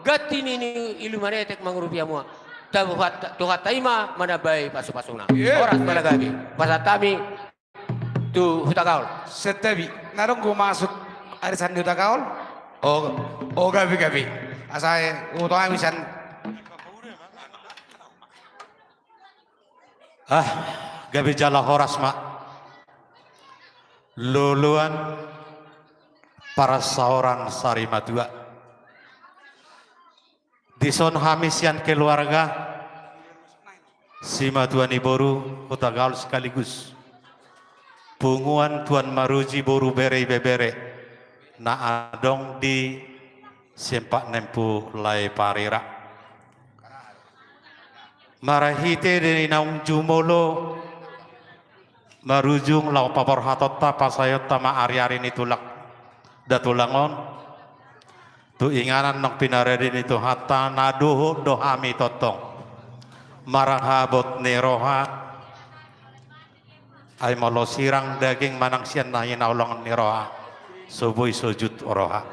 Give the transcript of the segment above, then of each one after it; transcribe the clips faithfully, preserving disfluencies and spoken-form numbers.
Ganti ni, ni ilu manetek mangurupi hamu. Tuhan, Tuhanta i ma manambai pasupasuna. Horas ma na gabe. Pasahat hami tu Hutagaol. Santabi, na dong do masuk arisan ni Hutagaol? O, o, gabe, gabe. Asa, e, huboto hami sian. Ah, gabe jala horas ma. Loloan parsaoran sarimatua. Dison hami sian keluarga simatua ni boru Hutagaol sekaligus punguan Tuan Maruji boru bere ibebere na adong di Sempak Nempu Lae Parira. Marhite di naung jumolo marujung laho paborhatonta, pasahatonta ma ariari ni tulang, datulang on tu inganan naung pinarade ni Tuhanta, na dohot do hami tongtong marhabot ni roha. Ai molo sirang daging manang sian na hinaholongan ni roha, so boi so jut roha.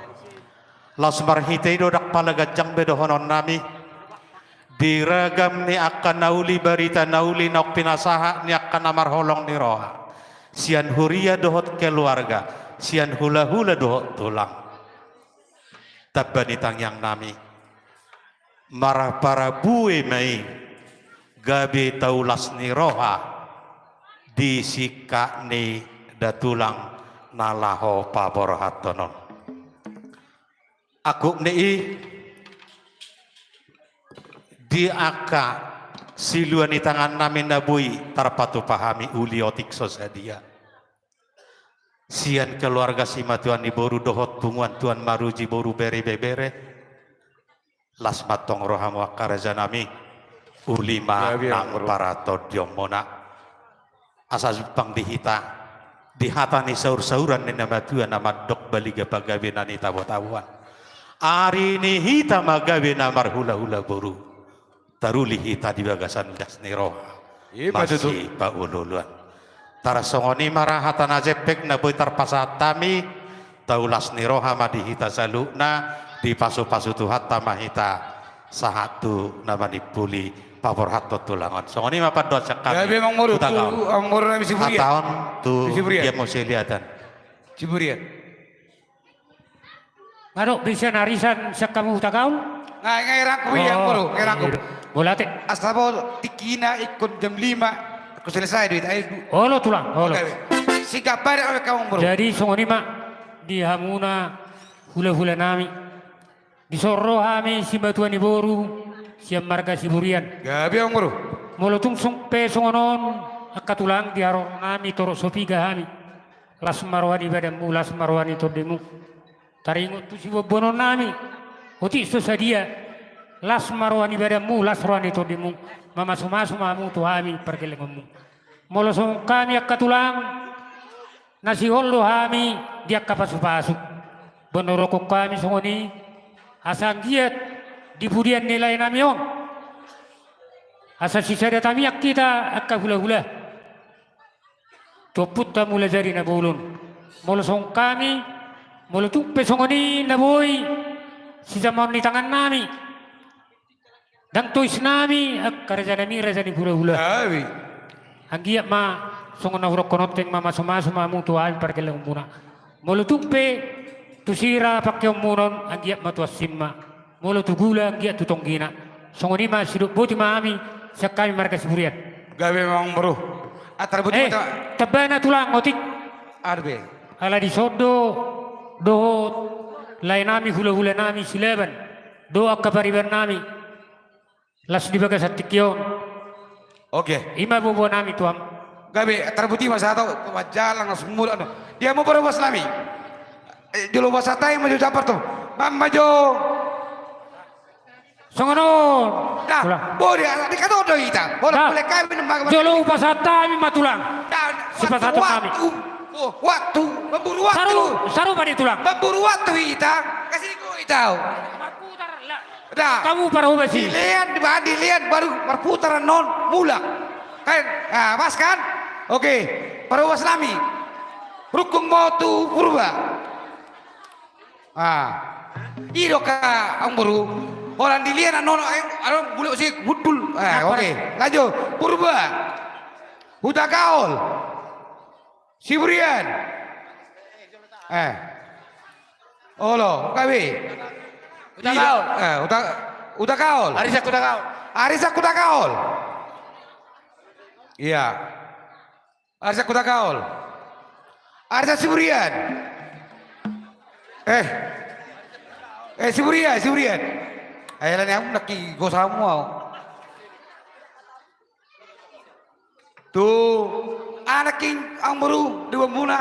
Laos marhite i do ndang pala ganjang be dohononnami di ragam ni angka na uli, barita na uli naung pinasahat ni angka na marholong ni roha, sian huria dohot keluarga, sian hulahula dohot tulang. Tamba ni tangiangnami, marparabue ma i gabe taulas ni roha di singkat ni datulang na laho paborhaton on. Angkup ni i, di angka silua ni tangannami na boi tarpatupa hami, uli otik so sadia. Sian keluarga simatua ni boru dohot punguan Tuan Maruji boru bere ibebere, las ma antong rohamu angka rajanami, uli ma nang paratondionmuna. Asa jumpang di hita, di hata ni saursaura ni na matua na mandok, baliga pagabe na nitabotaboan, ari ni hita ma gabe na marhulahula boru. Taruli hita di bagasan las ni roha, i ma tutu, masipaolooloan. Tarsongon i ma ra hata na jempek na boi tarpasahat hami, taulas ni roha ma di hita saluhutna, dipasupasu Tuhanta ma hita sahat tu na manimpuli paborhathon tulang on. Songon i ma pandohan sian hami. Gabe, Amang Boru, Hutagaol. Tu Amang Boru nami Siburian. Hata on tu Siburian. Dia mau seliatan. Siburian. Nga dong be sian arisan sian hamu Hutagaol? Nga, nga rangkup i, Amang Boru, nga rangkup. Mauliate. Asa boi tingkina ingkon jam lima, ingkon selesai do hita, ai du- Olo tulang, olo. Oke. Singkat padat, Amang Boru. Jadi songon i ma di hamuna hulahula nami. Dison ro hami simatua ni boru sian marga Siburian. Gabe, Amang Boru. Molo tung song pe songon on, angka tulang, di haroro nami torop so piga hami. Las ma roha ni badanmu, las ma roha ni tondimu. Taringot tu siboanboanon nami, otik so sadia. Las ma roha ni badanmu, las roha ni tondimu. Mamasumasu ma hamu tu hami pargellengonmu. Molo songon hami angka tulang, na sihol do hami di angka pasupasu. Boan do rohangku hami songon i, asa anggiat di pudian ni lae nami on, asa sisada tangiang hita angka hulahula tu ompunta Mulajadi Nabolon. Molo songon hami, molo tung pe songon i na boi sijamaon ni tangan nami, ndang tois nami angka raja nami, raja ni hulahula. Gabe. Anggiat ma songon na hudokkon on, teng mamasumasu ma hamu tu hami pargellengonmuna. Molo tung pe tu sira pangkeonmuna on, anggiat ma tu hansit ma. Molo tu gula, anggiat tu tonggina. Songon i ma sidok boti ma hami sian hami marga Siburian. Gabe, Amang Boru. Atar boti. Eh, ma ta- tambana tulang, otik. Arbe. Ala dison do dohot lae nami, hulahula nami Silaban dohot angka pariban nami. Las di bagasan tingki on. Oke. I ma boaboa nami tu hamu. Gabe, atar boti ma sahat, tu manjalang langsung mulak do. Dia ma parhobas nami. Eh, jolo pasahat hami ma jo jambar tu. Mam ma jo. Songon on. Nah, tulang. Boi, di, di kato do hita. Boi, nah, mulai kami nang. Jolo pasahat hami ma tulang. Nah, sipasahaton nami. Waktu, waktu, memburu waktu. Saru, saru padi tulang. Memburu waktu hita. Kasih ko hita. Dah. Hamu parhobas i. Dilean, dibahan dilean, baru marputar annon, mulak. Kan? Ah, pas kan? Oke. Parhobas nami. Rungkung ma tu Purba. Ah. I do angka amangboru. Holan dilehon annon, eh, aro bulak si hundul. Eh, oke. Lanjut. Purba. Hutakaol. Siburian. Eh. Olo, gabe. Hutakaol. Eh, Huta-, Hutakaol. Arisak Hutakaol. Arisak Hutakaol. Iya. Arisak Hutakaol. Arisak Siburian. Eh. Eh, Siburian, Siburian. Ai alani au nangkin gosamu au. Tu, anak i amangboru, di bamuna.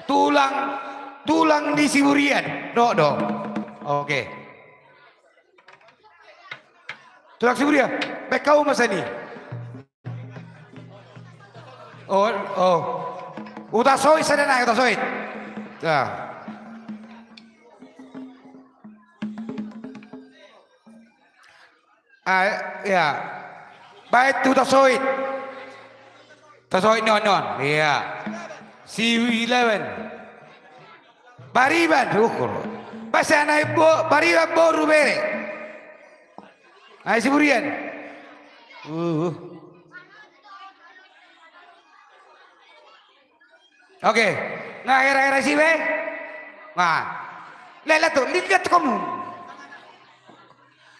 Tulang, tulang ni Siburian. Dohot do. Oke. Tulang Siburian. Baen hamu ma sian i. Oh, oh. Hutasoit sada nai, Hutasoit. Ya. Ah, ya. Baen tu Hutasoit. Hutasoit ni on, ni on. Iya. Silaban. Bariban, ukur. Pas anak bo-, Bariban boru bere. Ai Siburian. Uh. Oke. Nga hera-hera si be? Nga. Lelet tu, lihat tu kamu.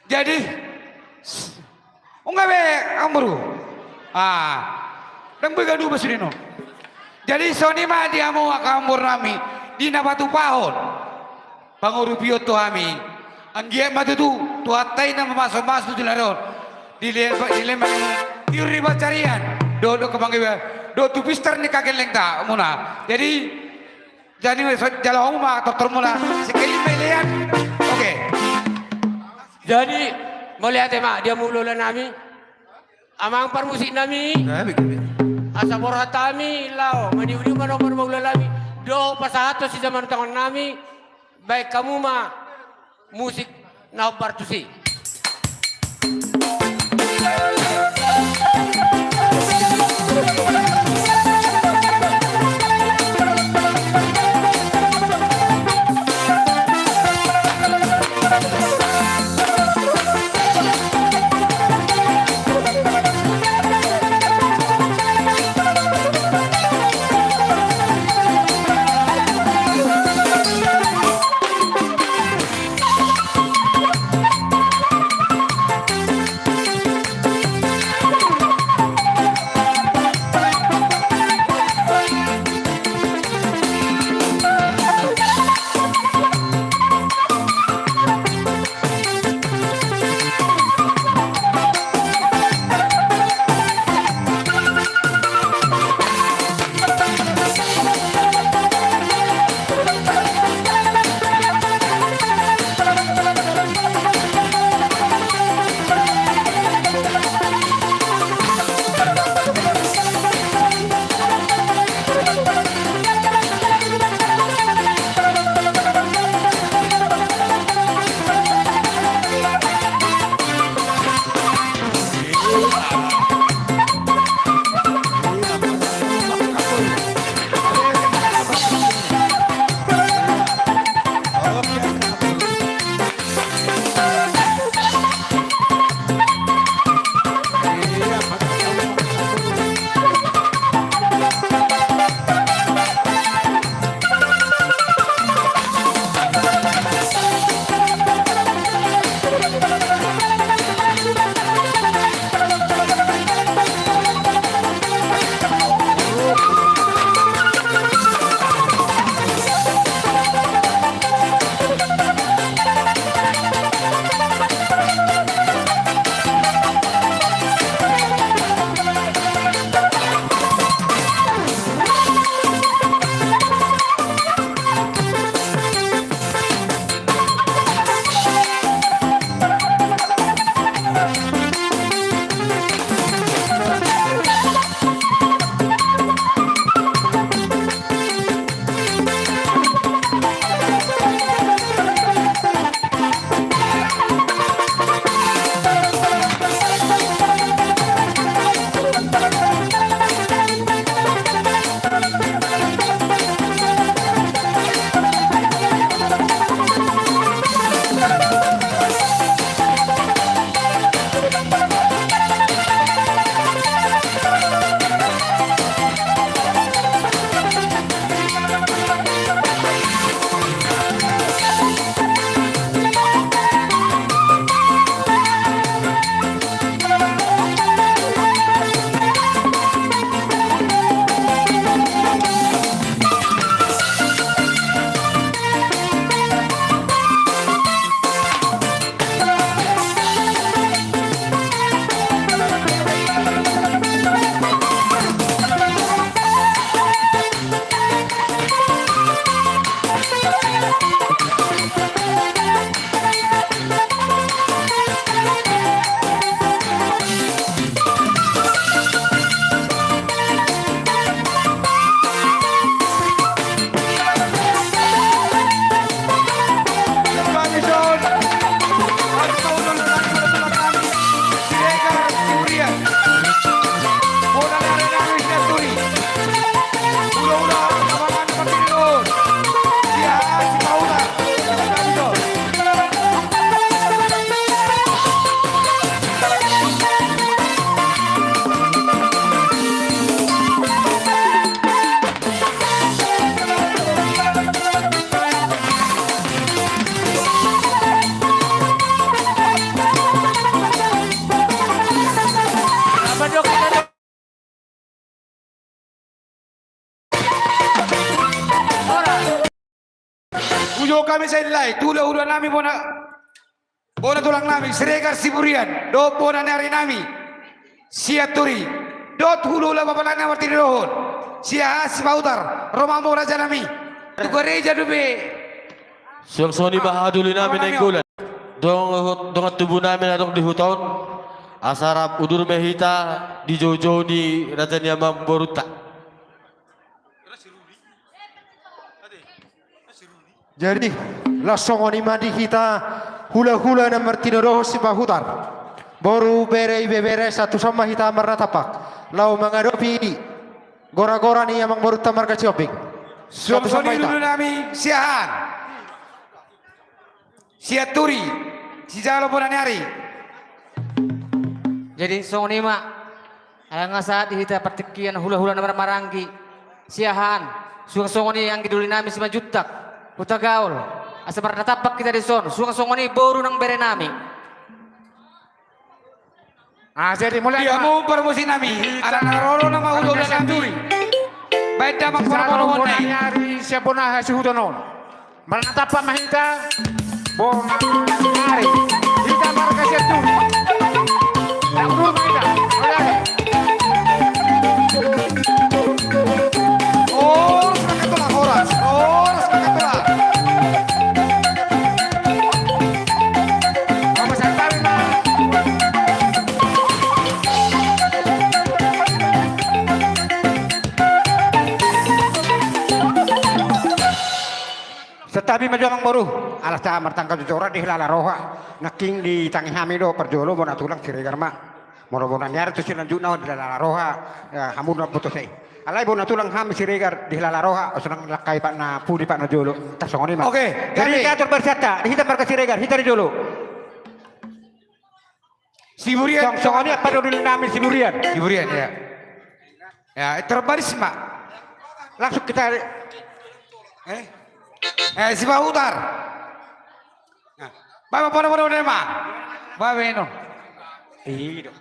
Jadi, s-, unang be, amangboru. Ah, ndang boi ganup sude on. Jadi, songon i ma di hamu angka amangboru nami, di na patupahon pangurupion tu hami. Anggiat ma tutu, Tuhanta i na mamasu-masu tu joloan on. Dilehon, dilehon ma tiur ni pansarian. Dohot, dohot angka panggabean. Dohot tu pistar ni angka gellengta, muna. Jadi, jadi, so, jalo hamu ma tortormuna. Sekali melihat. Oke. Jadi, mauliate ma, di hamu hulahula nami. Amang parmusik nami. Gabe, gabe. Asa borhat hami, laho. Maniup-iup ma nomor ma hulahula nami. Dohot pasahathon sijamaon tangan nami. Baen hamu ma musik na hombar tusi. Nami sai lae, tu hulahula nami bona, bona tulang nami Siregar Siburian dohot bona ni ari nami Sianturi, dohot hulahula bapa nami na martinodohon Siahaan Sipahutar, ro ma hamu raja nami. Tu gareja dope. Suang songon i ma haha doli nami Nainggolan, dongan, dongan tubu nami na adong di huta on. Asa rap udur ma hita di joujou ni raja ni amangborunta. Jadi, laos songon i ma di hita hulahula na martinodohon Sipahutar, boru, bere, ibebere, sahat tu son ma hita marnatampak laho mangadopi goragora ni amangborunta marga Sihombing. Suang songon i ma hita. Hulahula nami Siahaan, Sianturi, sijalo bona ni ari. Jadi songon i ma, ala nga sahat di hita partingkian hulahula na marhahamaranggi Siahaan, suang songon i anggi doli nami Simanjuntak, Hutagaol, asa marnatampak hita dison, suang songon i boru nang bere nami. Ah, jadi mulai di hamu parmusik nami, ala na ro nama hulahula nami. Baen damang bona ni ari sian bona hasuhuton on. Marnatampak ma hita bona ni ari. Hita marga Sianturi. Udur ma hita. Horas ma hita, horas. Horas ma hita. Santabi ma jo amangboru, ala asa martangka jujur di hilala roha. Nangkin ditangi hami do parjolo bona tulang Siregar ma. Molo bona ni ari tu silanjutna on di hilala roha, hamu na boto sai. Alai bona tulang hami Siregar di hilala roha, sonang langkai patna pudi patna jolo. Tah songon i ma. Oke. Jadi hami diatur barisan ta, di hita marga Siregar, hita di jolo. Siburian. Songon i ma parjolo nami Siburian. Siburian, ya. Ya, terbaris ma. Langsung kita. Eh? Eh, Sipahutar. Bae ma bona bona ma. Bae ma. Iya.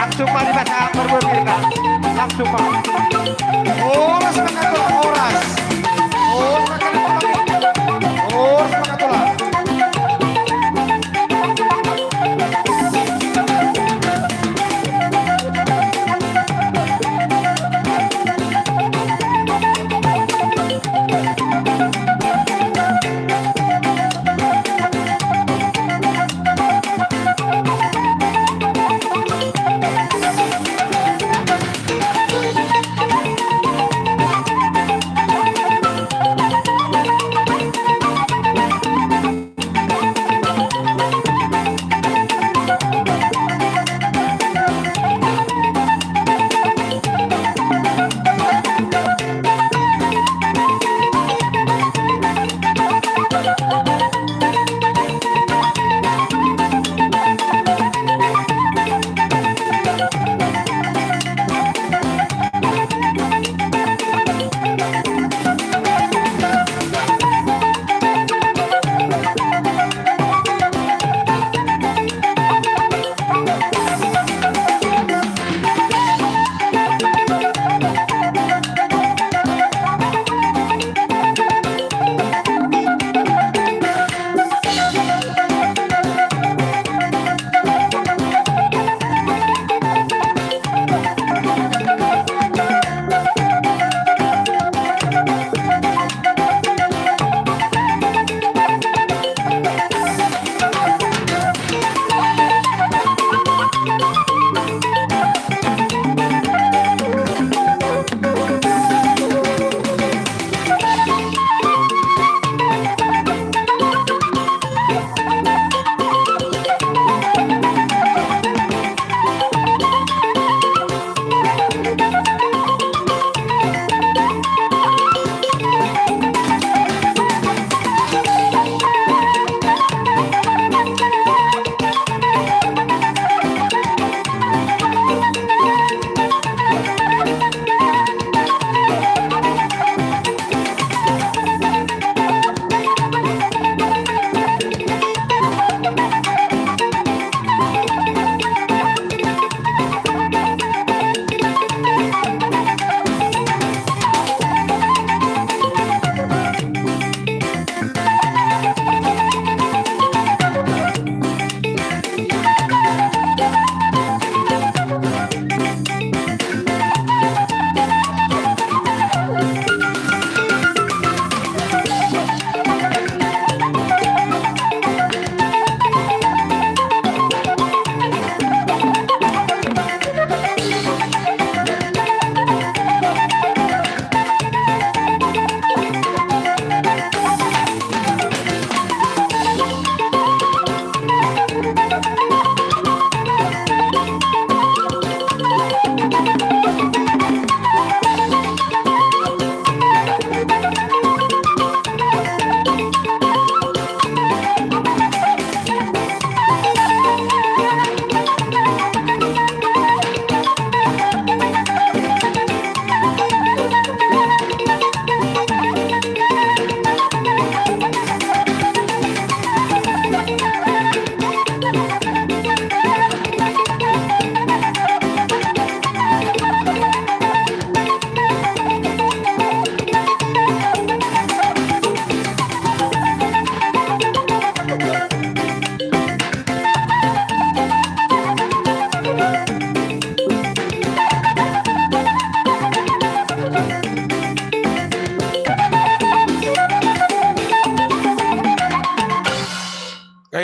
Langsung ma di pasar berbuat mereka. Langsung ma. Horas ma hita, horas. Horas ma hita, horas ma hita.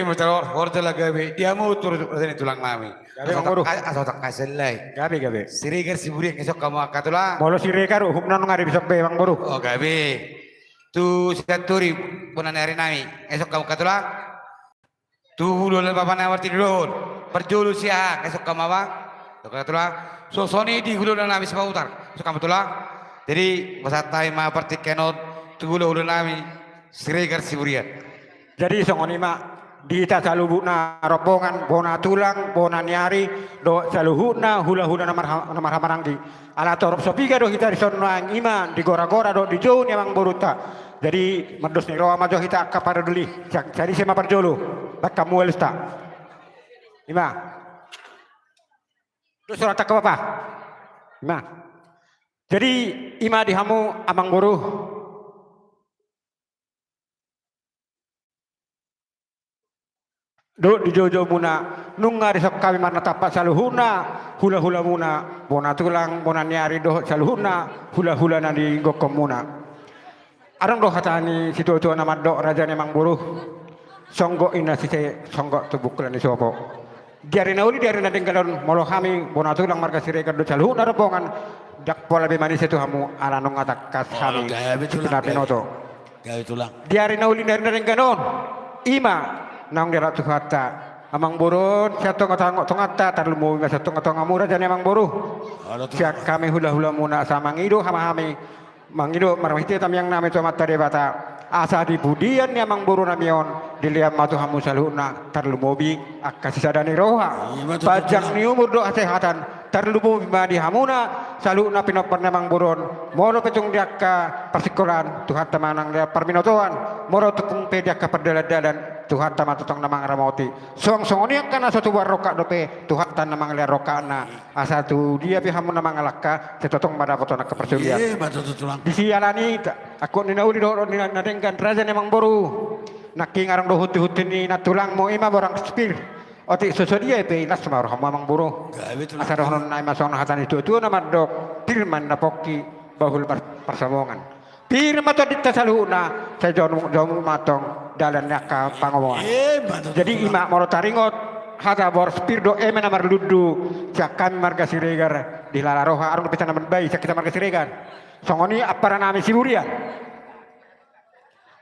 Manoto, horja ma gabe di hamu tu raja ni tulang nami. Gabe, Amangboru. Asa tangkas, asa tangkas, selai. Gabe, gabe. Siregar Siburian, nunga dison hamu angka tulang? Molo Siregar, uhumna nunga dison be, Amangboru. O, gabe. Tu Sianturi, bona ni ari nami, nunga dison hamu angka tulang? Tu hula ni bapa na martinodohon, parjolo sian aha, nunga dison hamu, Amang? Angka tulang. Songon i di hula-hula nami Sipahutar, nunga dison hamu tulang? Jadi, pasahat hami ma partingkian on tu hula-hula nami Siregar Siburian. Jadi songon i ma di hita saluhutna rombongan, bona tulang, bona ni ari, dohot saluhutna hula-hula na marha-, na marhahamaranggi. Ala torop so piga do hita dison nuaeng, i ma di gora-gora dohot di jou ni amangborunta. Jadi mardos ni roha ma jo hita angka paradoli. Sa-, sadise ma parjolo, bahen hamu alusta. I ma. Dos rohanta angka bapa. I ma. Jadi i ma di hamu amangboru dohot di jou-jou muna, nunga dison hami marnatampak saluhutna hula-hula muna, bona tulang, bona ni ari dohot saluhutna hula-hula na di gokhon muna. Adong do hata ni situa-tua na mandok, raja ni amangboru, songgop inna sise, songgop tu bungkulan ni sopo. Di ari na uli, di ari na denggan on, molo hami bona tulang marga Siregar dohot saluhutna rombongan, ndang pola be manise tu hamu, ala nunga tangkas hami. Oke, betul, sipinabinoto. Gabe tulang. Di ari na uli, di ari na denggan on, i ma naung dialap Tuhanta, amangboru on sian tonga-tonga, tonganta, tarlumobi ma sian tonga-tongamu raja ni amangboru. Olo, tulang. Sian hami hula-hula muna, asa mangido ma hami, mangido marhite tangiang nami tu Amanta Debata, asa di pudian ni amangboru nami on dilehon ma tu hamu saluhutna, tarlumobi angka sisada ni roha. I ma tutu, tulang. Panjang ni umur dohot hasehatan, tarlumobi ma di hamuna saluhutna pinompar ni amangboru on. Molo pe tung di angka parsingkolaan, Tuhanta ma na mangalehon parbinotoan. Molo tung pe di angka pardalan-dalan, Tuhanta ma tongtong na mangaramoti. Suang songon i angka na so tubuan rongkap dope, Tuhanta na mangalehon rongkapna. Asa tu dia pe hamu na mangalangka, sai tongtong ma dapotan angka parsaulian. I ma tutu, tulang. Di siala ni ta-, angkup ni na uli dohot ni na, na denggan, raja ni amangboru, nangkin adong do hunti-hunti ni nantulangmu, i ma borang Spir. Otik so sadia pe, las ma rohamu amangboru. Gabe tulang. Asa dohonon nami ma songon hata ni situa-tua na mandok, pir ma ninna pongki, bahul par-, parsambongan. Pir ma tondinta saluhutna, sai jomuk-jomuk ma antong dalan ni angka pangomoan. I ma tutu, tulang. Jadi i ma, molo taringot hata boras pir dohot eme na marlundu sian hami marga Siregar, dilala roha, adong dope hita na mambahen sian hita marga Siregar. Songon i ampara nami Siburian.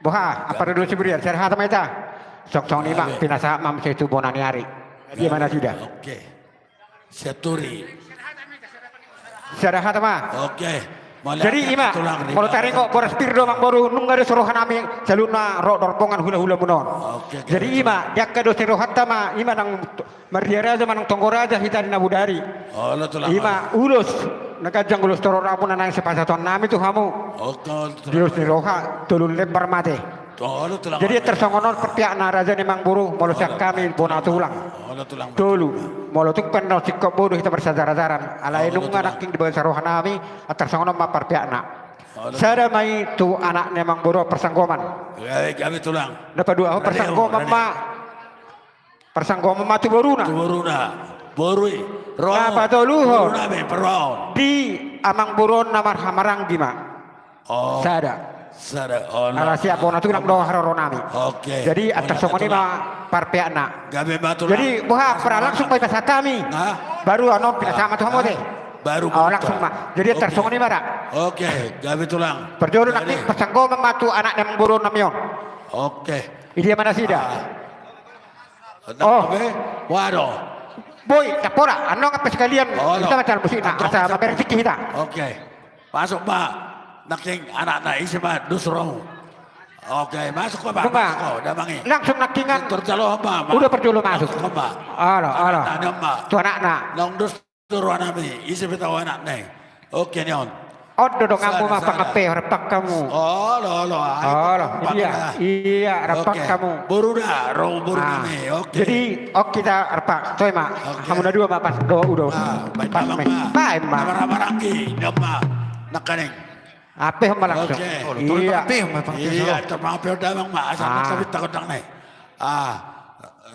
Boha, ampara dua Siburian, sada hata ma hita. Songon i ma, pinasahat ma muse tu bona ni ari. Dia ma nasida. Oke. Sianturi. Sada hata ma. Oke. Jadi i ma, molo taringot boras pir do amangboru, nunga dos roha nami saluhutna ro-, rombongan hula-hula muna on. Oke, oke. Jadi i ma, di angka dos ni rohanta ma, i ma nang Mardia Raja manang Tonggo Raja hita di na bodari. Olo, tulang. I ma ulos na ganjang, ulos torop rambu na naeng sipasahaton nami tu hamu. Oke, tulang. Di ulos ni roha, tolu lembar mate. Olo, tulang. Jadi antar songon on parpeakna raja ni amangboru, molo sian hami bona tulang. Olo, tulang. Tolu. Molo tung pe na singkop bodo hita marsajar-sajaran, alai nunga nangkin dibahen saroha nami, antar songon on ma parpeakna. Olo. Sada ma i tu anak ni amangboru, parsanggoman. Gabe, gabe, tulang. Na paduahon parsanggoman ma. Parsanggoman ma tu boruna. Tu boruna. Boru i. Ro. Na patoluhon. Boruna be, paruahon. Di amangboru on na marhahamaranggi ma. Oh. Sada. Sada. Oh, ala sian bona tulang do haroro nami. Oke. Jadi antar songon i ma parpeakna. Gabe ma tulang. Jadi boha, ampara, langsung ma i pasahat hami. Baru annon pinasahat ma tu hamu ate. Baru. Oh, langsung ma. Jadi antar songon i ma ra. Oke. Gabe tulang. Parjolo nangkin parsanggoman ma tu anak ni amangboru nami on. Oke. Idia ma nasida. Oh. Waduh. Boi, tapora, annon pe sekalian. Olo. Hita ma cara musikna, asa mamereng tingki hita. Oke. Masuk ma. Nangkin anakna, ise ma dos rohamu? Oke, masuk ma, masuk ma. Damang i. Langsung nangkiningan. Udah parjolo masuk. Masuk ma. Olo, olo. Anakna, anakna. Tu anakna. Naung dos tu roha nami, ise pe tahu anakna i. Oke, ni on. On do donganmu ma, sada, sada. Pangapehon, rap hamu. Olo, olo. Olo, iya, iya, rap hamu. Oke. Boruna, ro boru nami, oke. Jadi, oke, hita rap, toe ma. Oke. Hamu na dua ma, pas do, udah. Ah, baen ma. Baen ma. Marhahamaranggi, ni on ma. Nangkaning. Apehon ma langsung. Oke. Olo, tolu, iya. Pangapehon ma, pangapehon. Iya, tolu pangapehon damang ma, asa ma tabit takon nang nai. Ah,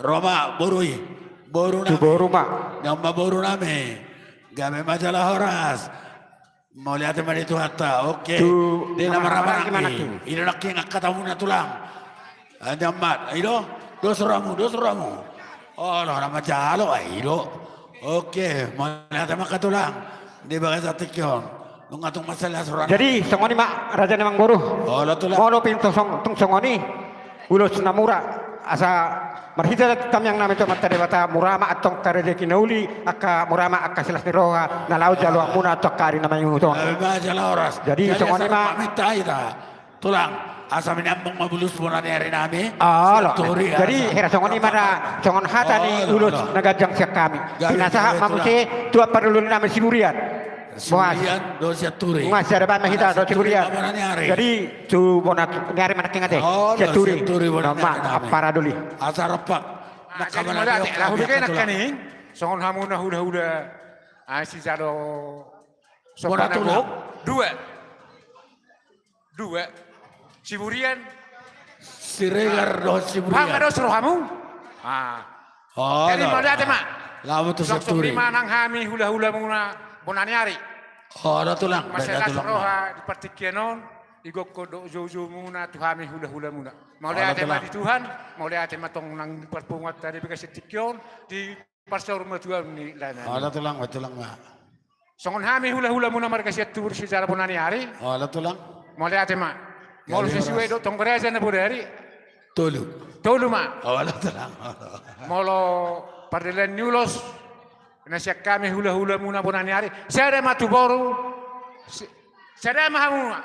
ro ma boru i. Boru nami. Tu boru ma. Ni on ma boru nami. Gabe ma jala horas. Mauliate ma di Tuhanta. Oke. Tu dia na marhahamaranggi. I do nangkin angka tamu na tulang. Ah, ni on ma. I do. Dos rohamu, dos rohamu. Olo, na manjalo, ai do. Oke, mauliate ma angka tulang. Di bagasan tingki on. Nunga tung mansai las roha. Jadi, songon i ma, raja ni amangboru. Olo, tulang. Molo pe tung song-, tung songon i. Ulos na mura. Asa marhite tamiang nami tu Amanta Debata, mura ma antong angka rejeki na uli, angka mura ma angka silas ni roha, na laho jaloonmuna tu angka ari na mangihut on. Jadi, songon i ma. Tulang, asa miniambung ma bulus bona ni ari nami. Olo. Sianturi. Jadi, hira songon i ma ra, songon hata ni ulos na ganjang sian hami. Pinasahat ma muse tu parlulu nami Siburian. Siburian dohot Sianturi. Nunga sada bahen ma hita dohot Siburian. Jadi, tu bona ni ari ma nangkin ate. Sianturi. Sianturi bona ni ari nami. Ampara doli. Asa rompak. Jadi mauliate, laho bege nangkaning. Songon hamu na hula-hula. Ai sijalo. Bona tulang. Dua. Dua. Siburian. Siregar dohot Siburian. Paham ma dos rohamu? Ah. Jadi mauliate ma. Lamu tu Sianturi. Songon i ma nang hami hula-hulamuna bona ni ari. Olo tulang. Mansai las roha di partingkian on, di gokhon dohot joujoumuna tu hami hula-hulamuna. Mauliate ma di Tuhan, mauliate ma tong nang di parpunguanta di bagasan tingki on, di parsaurmatuaon ni lae nami. Olo tulang, olo tulang ma. Songon hami hula-hulamuna marga Sianturi sijalo bona ni ari. Olo tulang. Mauliate ma. Molo sesuai dohot tong raja na bodari. Tolu. Tolu ma. Olo tulang. Molo pardalanan ni ulos na sian hami hula-hulamuna bona ni ari. Sada ma tu boru. Sada ma hamu ma.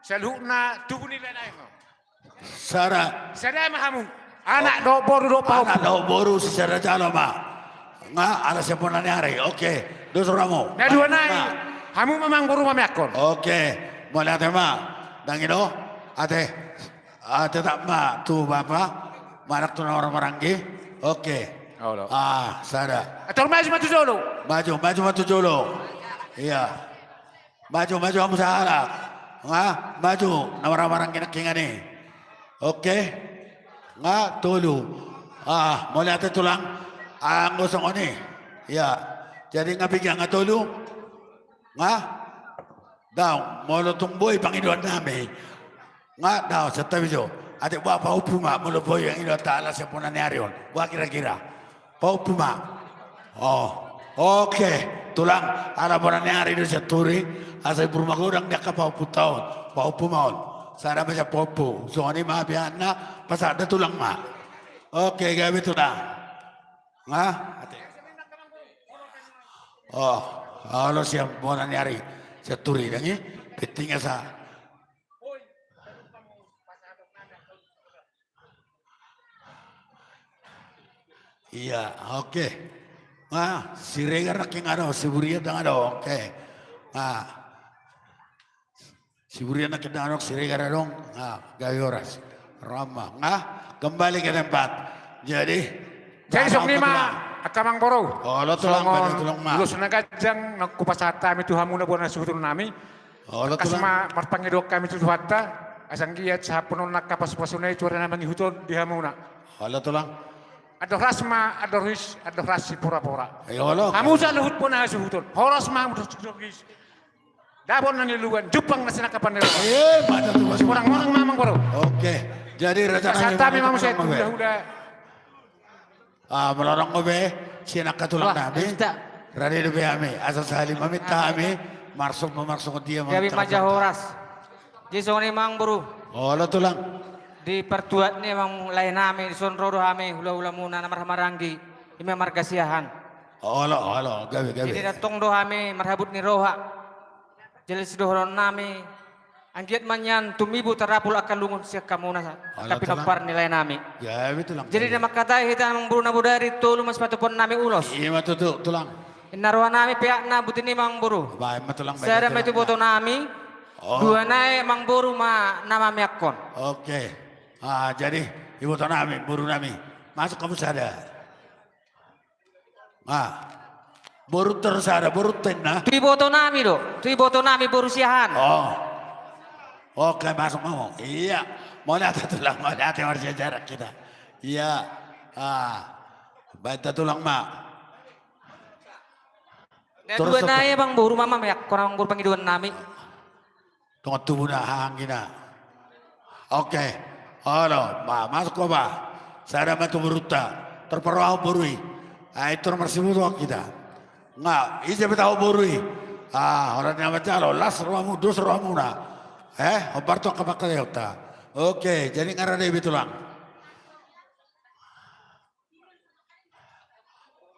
Saluhutna tubu ni lae nami. Sada. Sada ma hamu. Anak dohot boru dohot pahompu. Anak dohot boru sisada jalo ma. Nga ala sian bona ni ari. Oke. Dos rohamu. Na dua nai. Hamu ma amangboru mameakkon. Oke. Mauliate ma. Dang i do. Ate. Tetap ma tu bapa. Manang tu na marhahamaranggi. Oke. Ah, sada. Atur maju ma tu jolo. Maju, maju ma tu jolo. Iya. Maju, maju hamu sahalak. Nga, maju. Na marhahamaranggi nangkiningan i. Oke. Nga, tolu. Ah, mauliate tulang. Anggo songon i. Iya. Jadi nga piga nga tolu. Nga. Daong, molo tung boi pangidoan nami. Nga daong, santabi jo. Atik boha pahompu ma, molo boi pangidoanta ala sian bona ni ari on. Boha kira-kira. Pahompu ma. Oh, oke. Tulang, ala bona ni ari do Sianturi. Asa ibur magodang di angka pahompunta on. Pahompu ma on. Sada ma sian pahompu. Songon i ma bianna, pasahat da tulang ma. Oke, gabe tulang. Nga? Ate. Oh, olo sian bona ni ari. Sianturi dang i. Penting asa. Iya, oke. Nga, Siregar nangkin adong, Siburian dang adong, oke. Nga. Siburian nangkin adong, Siregar adong. Nga, gabe horas. Roha ma. Nga, kembali ke tempat. Jadi, jadi songon i ma, angka amangboru. Olo tulang, songon tulang ma. Ulos na ganjang, na hupasahat hami tu hamuna bona suhutonnami. Olo tulang. Tangkas ma marpangidoan hami tu Tuhanta, asa anggiat sahathonon angka pasupasuna i tu ari na mangihut on di hamuna. Olo tulang. Andor las ma, andor ris, andor las siporapora. Hamu saluhut bona hasuhuton. Horas ma hamu dohot sitogis. Dapot na niluluan, jumpang na sinangkapan ni roha. Simorang-morang ma amangboru. Oke. Jadi raja nami ma muse tu hula-hula. Ah, molo adong dope sian angka tulang nami. Rade dope hami, asa sahali maminta hami, marsongon, marsongon dia. Gabe ma jala horas. Jadi songon i ma amangboru. Olo tulang. Di partuat ni amang lae nami, dison ro do hami hula-hulamuna na marhahamaranggi, i ma marga Siahaan. Olo, olo, gabe, gabe. Jadi datong do hami marhabut ni roha. Jala sidohonon nami, anggiat ma nian tumibu tarapul angka lungun sian hamuna, angka pinompar ni lae nami. Jadi na mangkatai hita amangboru na bodari, tolu ma sipatupaon nami ulos. Ima tutu tulang. Ninna roha nami peakna buti ni amangboru. Sada ma tu iboto nami. Dua nai amangboru ma na mameakkon. Oke. Ah, jadi iboto nami, boru nami. Masuk hamu sada. Ah. Boru tersada, boru tenna. Tu iboto nami do, tu iboto nami boru Siahaan. Oh. Oke, masuk hamu. Iya. Mauliate tulang, mauliate marsiajaran hita. Iya. Ah. Baen ta tulang ma. Na dua nai amangboru ma mameakkon amangboru pangidoan nami. Tongon tubu na hahanggi na. Oke. Olo, ma, masuk ho ma. Sada ma tu borunta. Tor parrohahon boru i. Ai tor marsibotoan hita. Nga, ise pe tahu boru i. Ah, holan ni na manjalo, las rohamu, dos rohamuna. Eh, hombar tu angka pangkataion ta. Oke, jadi nga rade be tulang.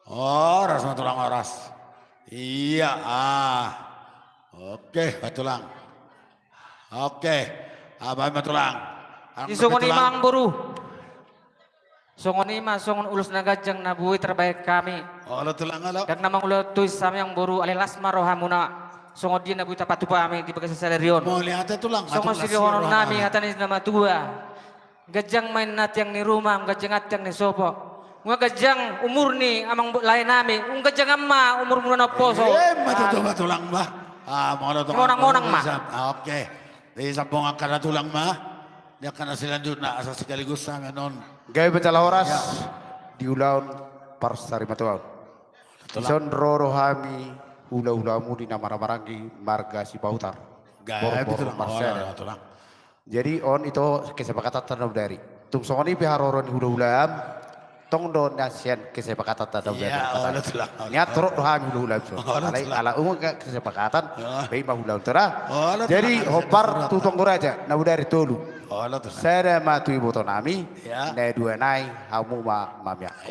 Horas ma tulang, horas. Iya, ah. Oke, ma tulang. Oke. Ah, baen ma tulang. Di songon i ma amang boru. Songon i ma songon ulos na ganjang na boi tarbahen hami. Olo tulang, olo. Ndang na mangula tois hami amang boru, alai las ma rohamuna. Songon dia na boi tapatupa hami di bagasan sadari on. Mauliate tulang, songon sidohonon nami hata ni na matua. Ganjang ma inna tiang ni ruma, ganjang tiang ni sopo. Nunga ganjang umur ni amang lae nami, nunga ganjang ma umurmuna na poso. Eh, ma tutu ma tulang ma. Ah, molo tulang. Monang-monang ma. Ah, oke. Di sambung angka na tulang ma. Di angka na selanjutna asa sekaligus sama non. Gabe ma jala horas. Di ulaon parsarimatua on. Tulang. Dison ro do hami hula-hulamu di na marhahamaranggi marga Sipahutar. Gabe tulang. Jadi on ito kesepakatan ta na bodari. Tung songon i pe haroro ni hula-hulam, tong do na sian kesepakatan ta na bodari. Nian torop do hami hula-hulam so. Alai ala unga kesepakatan, baen ma hula-hula. Jadi hombar tu tonggo raja na bodari tolu. Sada ma tu iboto nami, na dua nai hamu ma mamiak.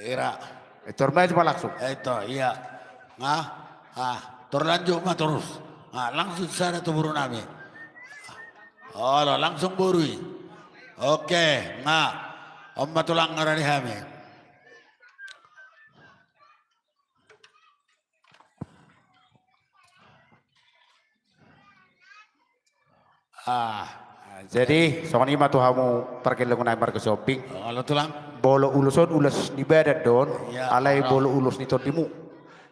Ira. Tor maju ma langsung. Ito, iya. Nga, ah, tor lanjut ma torus. Nga, langsung sada tu boru nami. Olo, langsung boru i. Oke, nga. On ma tulang nga rade hami. Ah, jadi songon i ma tu hamu pargellengon nami marga Sihombing. Olo tulang. Molo ulos on ulos ni badan do on, alai molo ulos ni tondimu.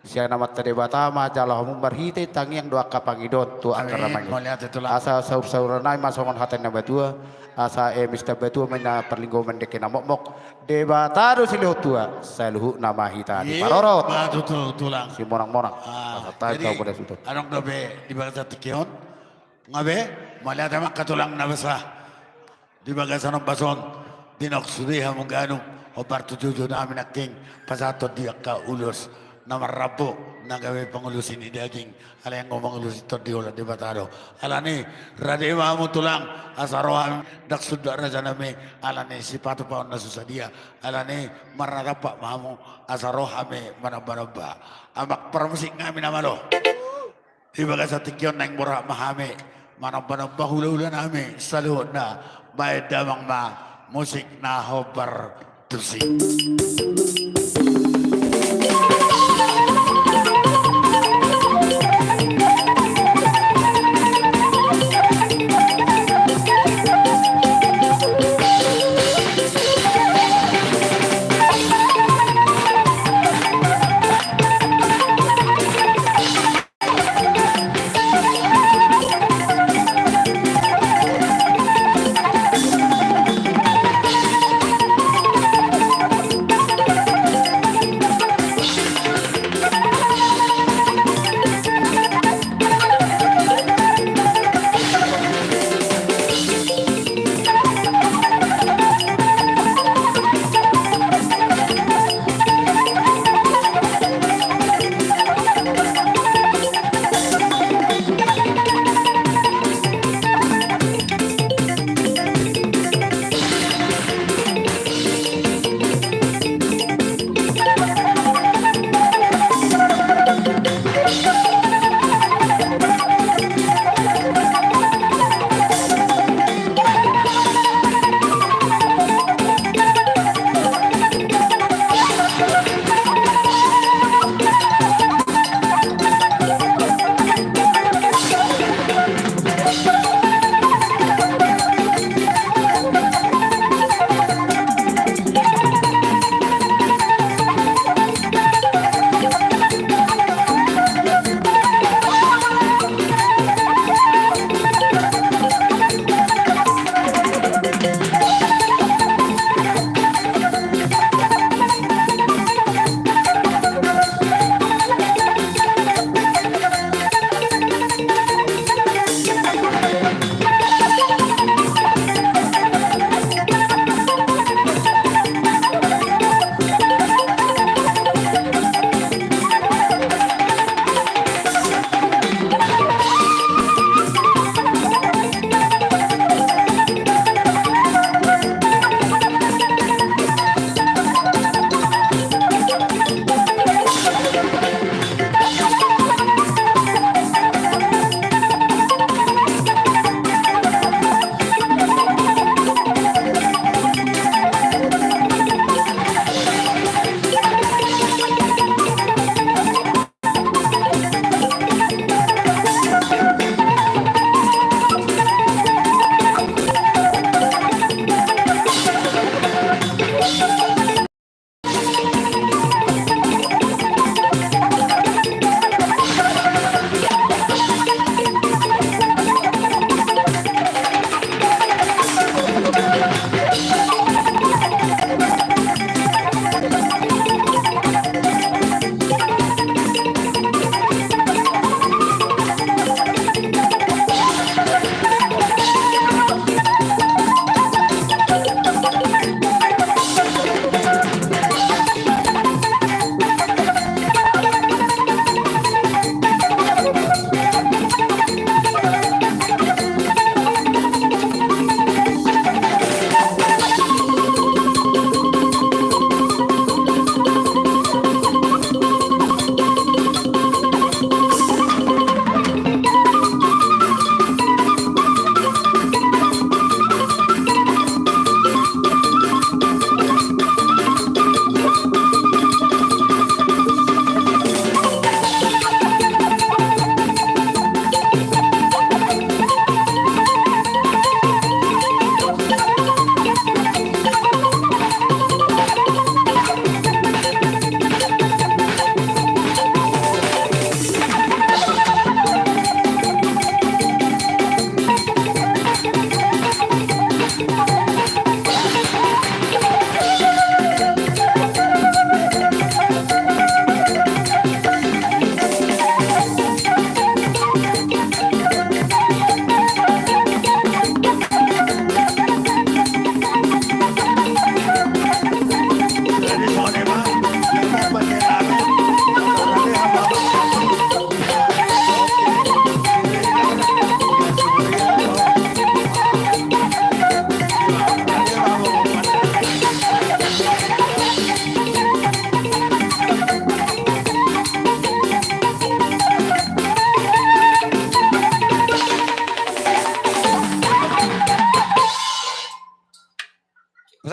Sian Amanta Debata ma jalo hamu marhite tangiang do angka pangidoan tu angka na mangihut. Asa saur-sauran nami ma songon hata ni na matua, asa eme sitamba tua ma inna parlinggoman dengke na mokmok. Debata do silehon tua, saluhutna ma hita diparorot. Simonang-monang. Ah, jadi adong dope di bagasan tingki on. Nga be, mauliate ma angka tulang na basa. Di bagasan ombas on, didok sude hamu ganup, hombar tu joujou nami nangkin, pasahathon di angka ulos na marrambu, na gabe pangolusi ni daging, alai anggo mangolusi tondi holan Debata do. Alani, rade ma hamu tulang, asa ro hami, ndang sundat raja nami, alani sipatupaon na so sadia, alani marnatampak ma hamu, asa ro hami manomba-nomba. Amang parmusik nami na malo. Di bagasan tingki on naeng borhat ma hami, manomba-nomba hula-hula nami saluhutna, baen damang ma musik na hombar tusi.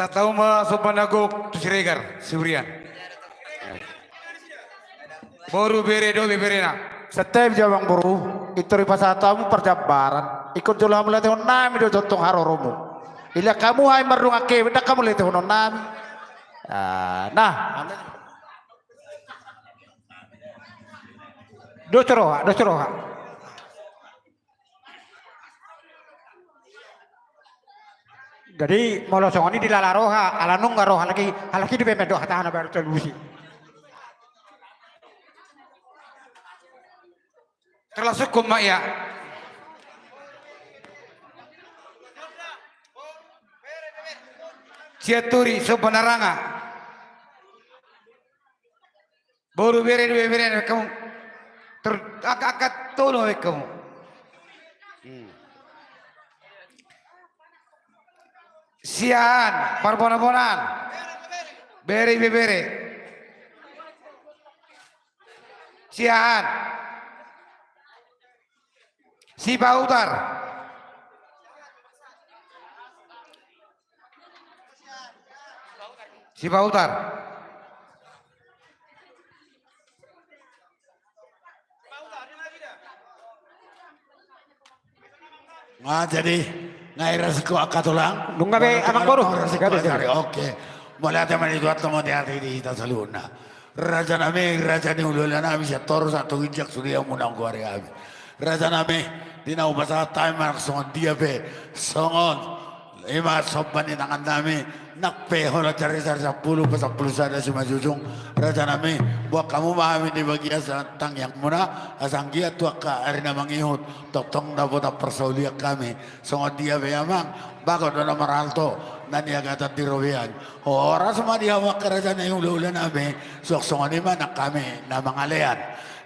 Pasahat hamu ma somba na gok tu Siregar, Siburian. Boru, bere dohot ibeberena. Santabi jo amangboru, intor dipasahat hamu parjambaran. Ingkon jolo hamu latehon nami do tongtong haroromu. Ilang hamu hami mardongan kepeng, ndang hamu latehon nami. Ah, nah. Dos roha, dos roha. Jadi molo songon i dilala roha, ala nunga roha lagi, halak i dope mandok hatana baru telusi. Termasuk koma ia. Sianturi, somba na ranga. Boru, bere dohot ibeberena, baen hamu. Ter-, angka, angka tolu baen hamu. Hmm. Siahaan, parbonabonaan. Bere ibebere. Siahaan. Sipahutar. Sipahutar. Nga jadi, nga i rasiko angka tulang. Nunga be, amangboru. Oke. Mauliate ma di Tuhan, mauliate di hita saluhutna. Raja nami, raja ni hulahula nami, sian toru sahat tu ginjang sude hamuna hugoari hami. Raja nami, di na hupasahat hami manang songon dia pe, songon i ma somba ni tangan nami, nang pe holan jari-jari sampulu, pasampulu sada simanjujung. Raja nami, boan hamu ma hami di bagasan tangiangmuna, asa anggiat tu angka ari na mangihut, tongtong dapotan parsaulian hami. Songon dia pe amang, bagot do na marhalto, na niagatan di robean. Horas ma di hamu angka raja ni hulahula nami, suang songon i ma nang hami na mangalean.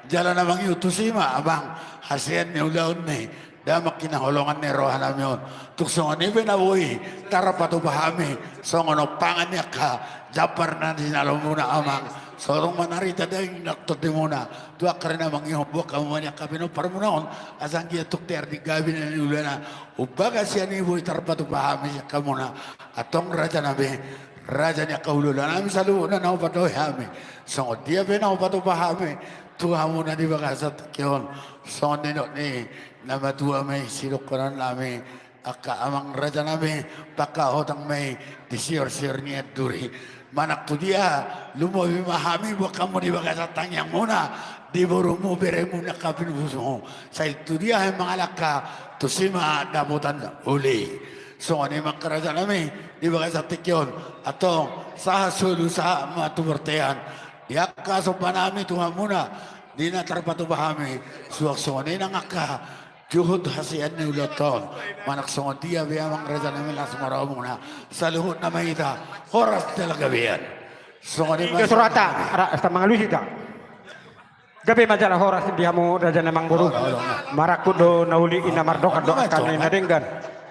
Jala na mangihut tusi ma amang, hasian ni ulaon ni damang hinaholongan ni roha nami on. Tung songon i pe na boi tarpatupa hami, songon ompangan ni angka jambar na jinalomuna amang. Songon manarita daging nang tondimuna. Tu angka ari na mangihut, boan hamu ma ni angka pinomparmuna on, asa anggiat tung tiar di gabe na niulana. Umbahen sian i boi tarpatupa hami sian hamuna. Antong raja nami, raja ni angka hulahula nami saluhutna na hupandohi hami. Songon dia pe na hupatupa hami tu hamuna di bagasan tingki on. Songon nidok ni na matua ma i, sidohonon nami, angka amang raja nami, pangkahotang ma i di sior-sior ni anduri. Manang tu dia, lumobi ma hami boan hamu di bagasan tangiangmuna, di borumu, beremu, nang hapinusmu. Sai tu dia hami mangalangka, tusi ma dapotan uli. Songon i ma angka raja nami, di bagasan tingki on, antong, sahat solu sahat ma tu bontean. Di angka somba nami tu hamuna, di na tarpatupa hami, suang songon i nang angka juhut hasian ni ulaonta on. Manang songon dia pe amang raja nami, las ma rohamuna. Saluhutna ma hita horas jala gabean. Songon i ma. Tiga sorata, ra-, asa mangalusi hita. Gabe ma jala horas di hamu raja ni amangboru. Marangkup do na uli, inna mardongan do angka ni na denggan.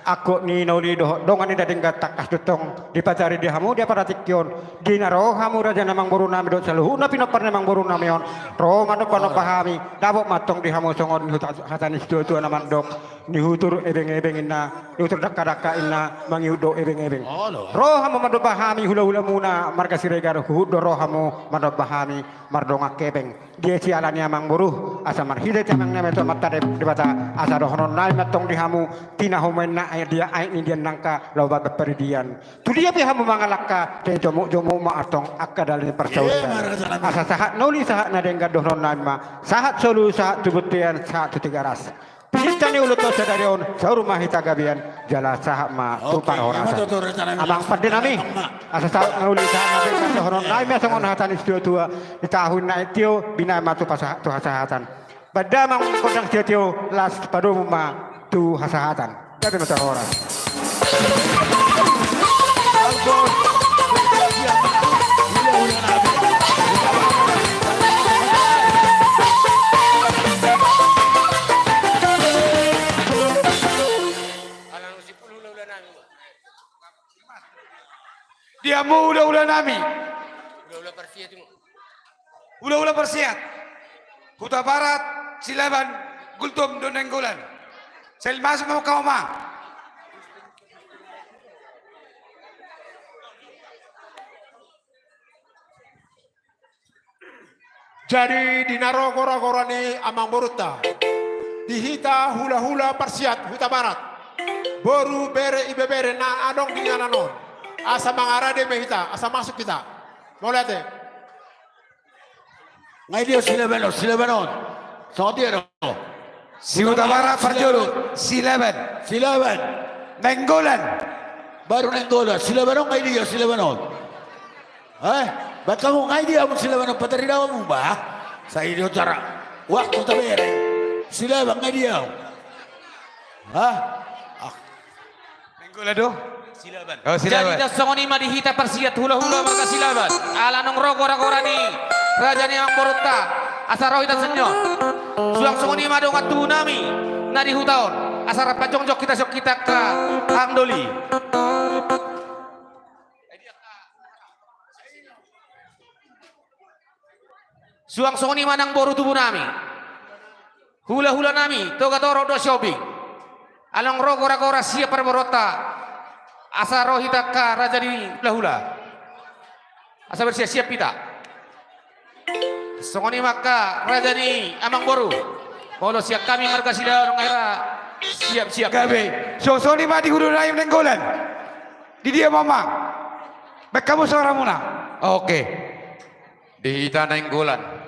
Angkup ni na uli dohot dongan ni na denggan tangkas do tong dipajari di hamu di ampara tingki on. Di na ro hamu raja ni amangboru nami dohot saluhutna pinompar ni amangboru nami on, ro manomba-nomba hami, dapot ma antong di hamu songon hata ni situatua na mandok, nihutur ebeng-ebeng inna, nihutur dangka-dangka inna, mangihut do ebeng-ebeng. Ro hamu manomba hami hula-hulamuna marga Siregar, huhut do ro hamu manomba hami mardongan kepeng. Dia siala ni amangboru, asa marhite ti amang nami tu Amanta Debata, asa dohonon nami ma antong di hamu, tinahu ma inna aek dia, aek ni dia nangka laho bahen paridian. Tu dia pe hamu mangalangka, sai jomuk-jomuk ma antong angka dalan ni parsaulian. Asa sahat na uli sahat na denggan dohonon nami ma, sahat solu sahat tu bontean sahat tu Tigaras. Pinta ni ulaonta sadari on, saur ma hita gabean, jala sahat ma tu parhorasan. Amang pande nami, asa sahat na uli sahat na denggan dohonon nami ma songon hata ni situatua, di tahu inna tio, binahen ma tu pasa-, tu hasahatan. Baen damang gondang sitio, las padomu ma tu hasahatan. Gabe ma tu parhorasan. Di hamu hula-hula nami. Hula-hula parsiat i. Hula-hula parsiat. Hutabarat, Silaban, Gultom dohot Nainggolan. Sai masuk ma hamu ma. Jadi di na ro gora-gora ni amangborunta, di hita hula-hula parsiat Hutabarat, boru, bere, ibebere na adong di inganan on, asa mangarade ma hita, asa masuk hita. Mauliate. Nga i dia Silaban on, Silaban on. Songon dia do. Si Hutabarat parjolo, Silaban. Silaban. Nainggolan. Baru Nainggolan. Silaban on nga i dia Silaban on. Eh, baen hamu nga i dia hamu Silaban on, patarida hamu ba. Sai do cara. Waktu tabere. Silaban nga i dia hamu. Hah? Ah. Nainggolan do? Silaban. Oh, Silaban. Jadi ndang songon i ma di hita parsiat hula-hula marga Silaban. Ala naung ro gora-gora ni raja ni amangborunta, asa ro hita sian on. Suang songon i ma dongan tubu nami na di huta on, asa rap jongjong hita sian hita angka amang doli. Suang songon i ma nang boru tubu nami. Hula-hula nami, Toga Torop dohot Sihombing. Ala naung ro gora-gora sian parboruonta, asa ro hita angka raja ni hula-hula. Asa bersiap-siap hita. Songon i ma angka raja ni amangboru. Molo sian hami marga Silaban nga hira siap-siap. Gabe. So, songon i ma di hula nami Nainggolan. Di dia ma amang? Baen hamu soramuna. Oke. Di hita Nainggolan.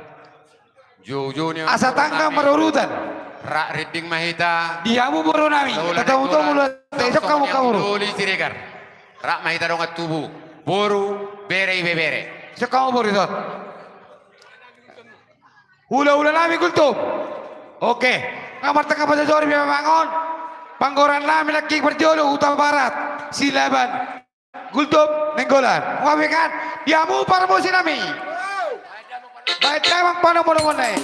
Jou-jou ni asa tangga marurutan. Rap rinding ma hita. Di hamu boru nami. Tatamu-tamu lu. Isok hamu, hamu. Doli Siregar. Rap ma hita dongan tubu. Boru, bere, ibebere. Isok hamu boru, isok. Hula-hula nami Gultom. Oke. Nga martangkas pajojori be amang on. Panggoran nami nangkin parjolo Hutabarat, Silaban, Gultom, Nainggolan. Nga be kan? Di hamu parmusi nami. Baen damang panomunomuon nai.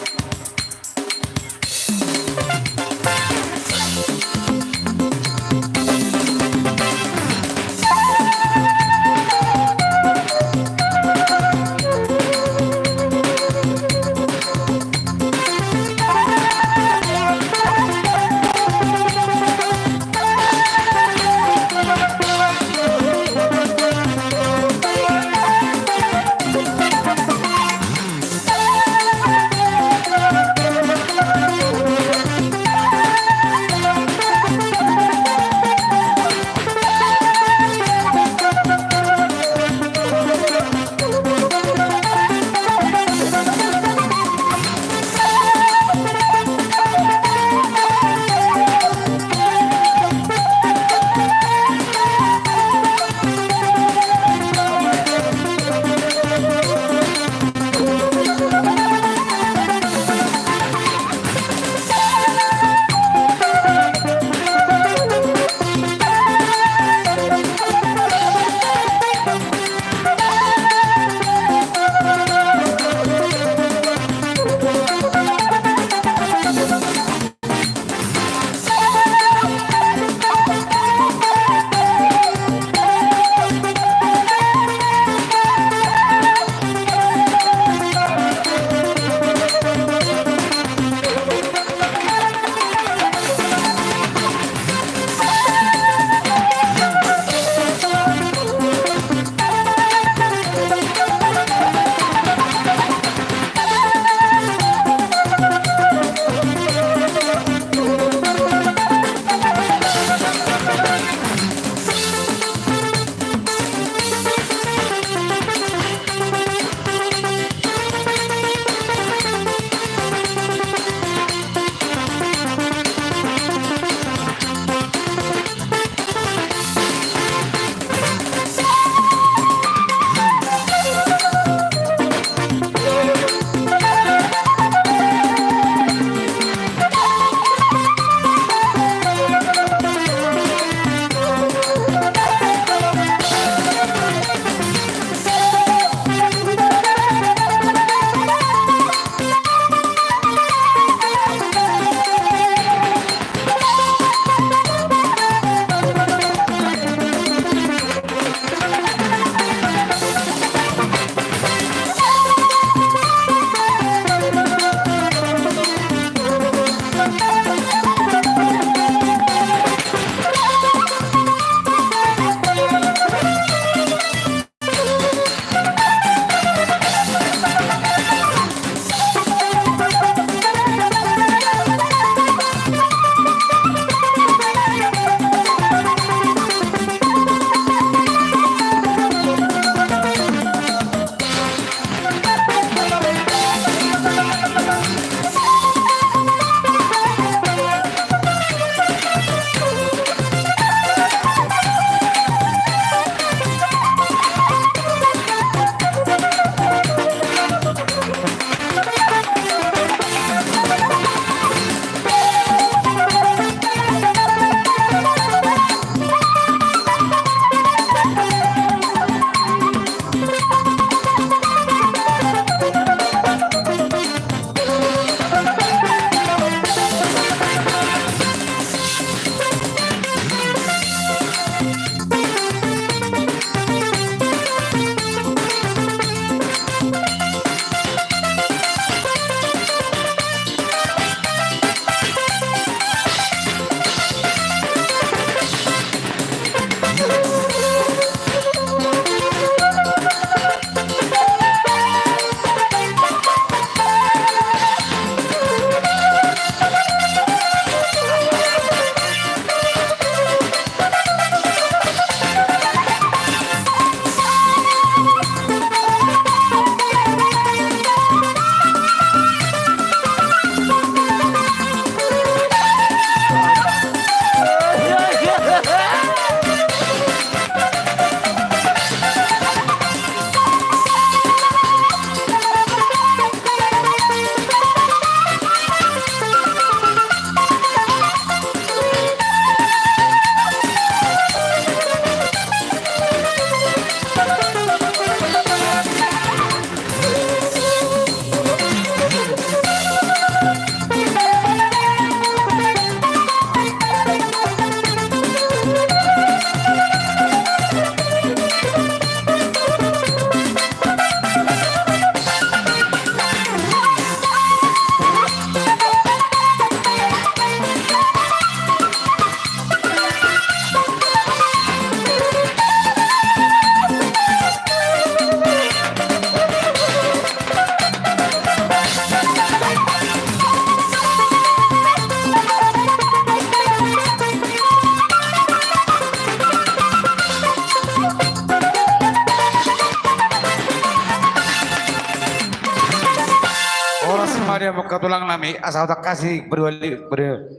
Jadi, mauliate ma tulang nami, asa hutangkasi, berdua li-, berdua.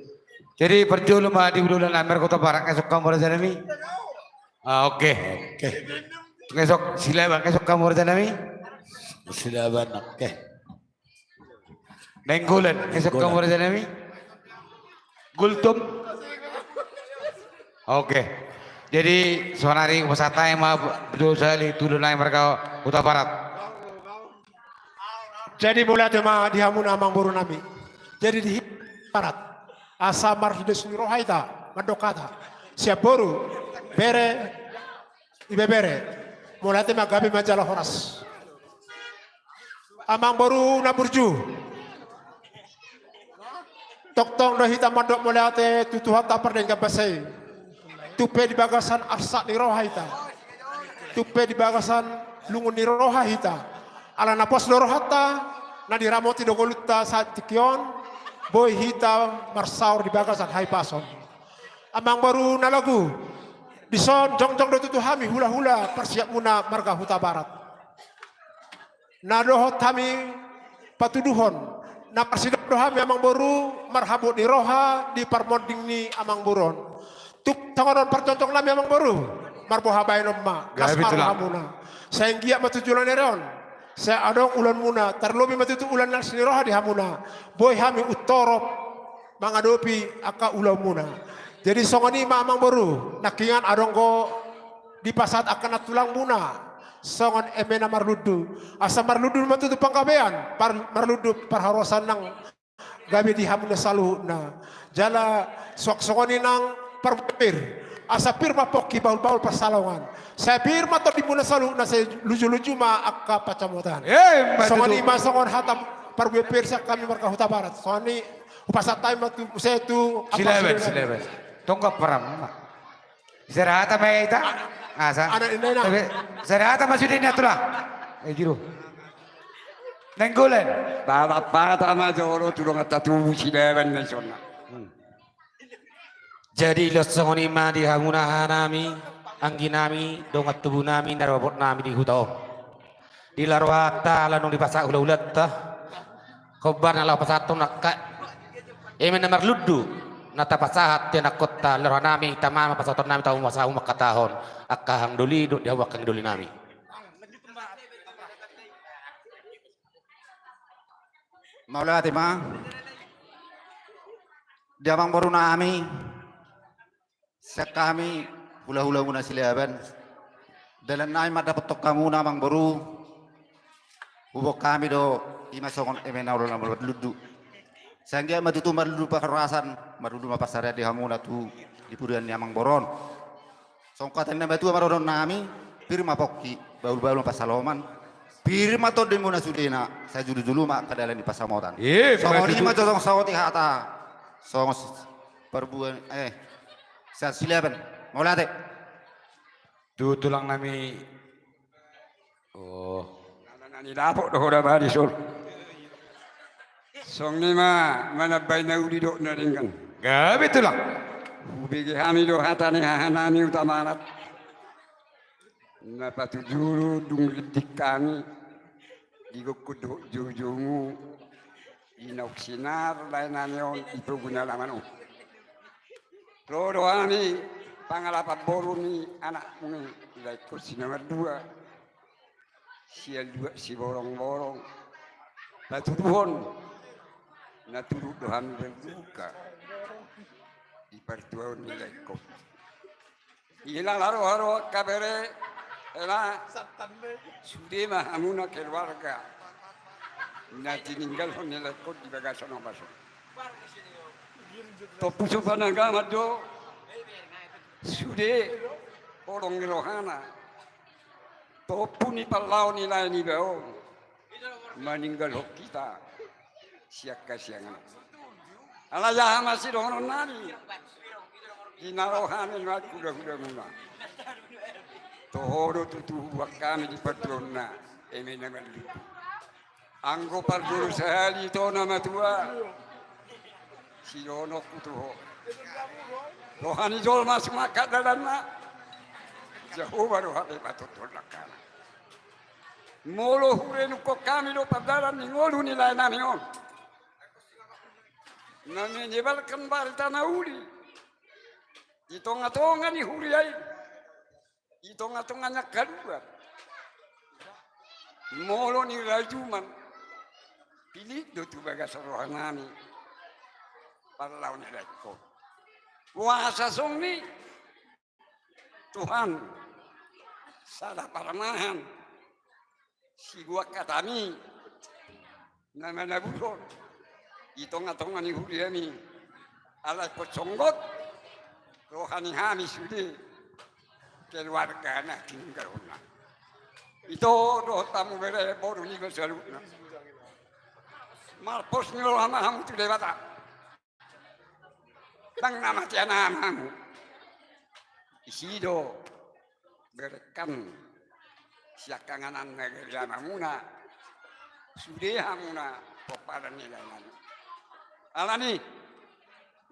Jadi, parjolo ma di hulahula nami marga Hutabarat, nunga ison hamu raja nami? Ah, oke. Oke. Nunga ison, Silaban, nunga ison hamu raja nami? Silaban, oke. Nainggolan, nunga ison hamu raja nami? Gultom? Oke. Jadi, saonari hupasahat hami ma, berdua sahali, tu hulahula nami marga Hutabarat. Jadi, mauliate ma di hamuna amangboru nami. Jadi, di Hutabarat, asa marhite suni roha hita, mandok hata. Sian boru, bere, ibebere. Mauliate ma, gabe ma jala horas. Amangboru na burju. Tongtong do hita mandok mauliate tu Tuhanta pardenggan basa i. Tung pe di bagasan arsak ni roha hita. Tung pe di bagasan lungun ni roha hita. Ala na pos do rohanta, na diramoti do ngolunta saat tingki on, boi hita marsaor di bagasan hahipason. Amangboru na lagu, dison jongjong do tutu hami hulahula parsiapmuna marga Hutabarat. Na dohot hami patuduhon, na marsidohot do hami amangboru, marhabot ni roha di parmonding ni amangboru on. Tung songon on parjongjong nami amangboru, marboha baenon ma, las ma rohamuna. Sai anggiat ma tu joloan ni ari on, sai adong ulaonmuna, tarlobi ma tutu ulaon na las ni roha di hamuna. Boi hami umtorop mangadopi angka ulaonmuna. Jadi songon i ma amangboru, nangkiningan adong do dipasahat angka nantulangmuna, songon eme na marlundu. Asa marlundu ma tutu panggabean, par-, marlundu parhorasan nang gabe di hamuna saluhutna. Jala suang songon i nang parbue pir. Asa pir ma pongki, bahulbahul pansalongan. Sai pir ma tondimuna saluhutna, sai lujuluju ma angka pansamotan. Eh, ima tutu. Songon i ma songon hata parbue pir sian hami marga Hutabarat. Songon i hupasahat hami ma tu, muse tu. Silaban, silaban. Tonggap param ma. Sera hata ma hita. Asa. Anak indaina. Tapi, sera hata ma sude na tulang. Eh, Guru. Nainggolan. Bapak pata ma jolo tu donganta tubu, Silaban na isonna. Hmm. Jadi, los songon i ma di hamuna aha nami, anggi nami, dongan tubu nami, na dapot nami di huta on. Di las rohanta, ala naung dipasahat hulahulanta. Hombar na laho pasahathon angka eme na marlundu, na tapasahat di anakkonta, las roha nami, tama ma pasahaton nami, tama ma pasahat hamu mangkatahon angka hang doli, dohot di hamu angka hang doli nami. Mauliate ma. Di amangboru nami. Sian hami, hulahulamuna Silaban. Dalan nami mandapothon hamuna amangboru. Huboan hami do, ima songon eme na olo na marlundu. Sai anggiat ma tutu marlundu parhorasan, marlundu ma parsaripeon di hamuna tu di purian ni amangboru on. Songon hata ni na matua ma dohonon nami, pir ma pongki, bahulbahul ma pansalongan. Pir ma tondimuna sudena, sai jolojolo ma angka dalan ni pansamotan. Songon i ma tutu. Songon saotik hata. Songon s-, parbue, eh, Silaban. Mauliate. Tu tulang nami. Oh. Ala na nidapot do ho da bari sol. Songon i ma manambai na uli dohot na denggan. Gabe tulang. Hubege hami do hata ni haha nami Hutabarat. Na patujolo dung rintik hami di gokhon dohot joujoumu, di naung sinar lae nami on di pogu na laman on. Ro do hami pangalapan boru ni anakmu i, laengkon si na mardua, sian luat Siborongborong, patuduhon na turut do hami berduka di partuaon ni laengkon. Di na laho roha-roha angka bere, ela, sude ma hamuna keluarga na tininggalhon ni laengkon di bagasan ombas on. Tompu so panagaman do, sude holong ni rohana, tompu ni parlao ni lae niba on, maninggalhon hita sian hasiangan. Alai aha ma sidohonon nami? Di na ro hami ma hulahulamuna. Toho do tutu huboan hami di partuaonna, eme na marlundu. Anggo parjolo sahali ito na matua, sidohononku tu ho. Roha ni jolma sumangkat dalanna, Jahowa do hape patonton langkana. Molo hurenungkon hami do pardalan ni ngolu ni lae nami on, Na menyebarkan barita na uli di tongatonga ni huria i, di tongatonga ni angka dua, molo ni rajuman, pillit do tu bagasan rohanami parlao ni laengkon. Boasa songon i? Tuhan, sada parmahan sibuat hatami na manabuhon di tongatonga ni huriami. Alai ingkon songgot roha ni hami sude keluarga na tininggalhonna. Ito dohot hamu bere boru niba saluhutna, marpos ni roha ma hamu tu Debata. Ndang na mate anakna hamu. Disi do berengkon siangkangan na gari amamuna, sude hamuna pomparan ni laenami. Alani i,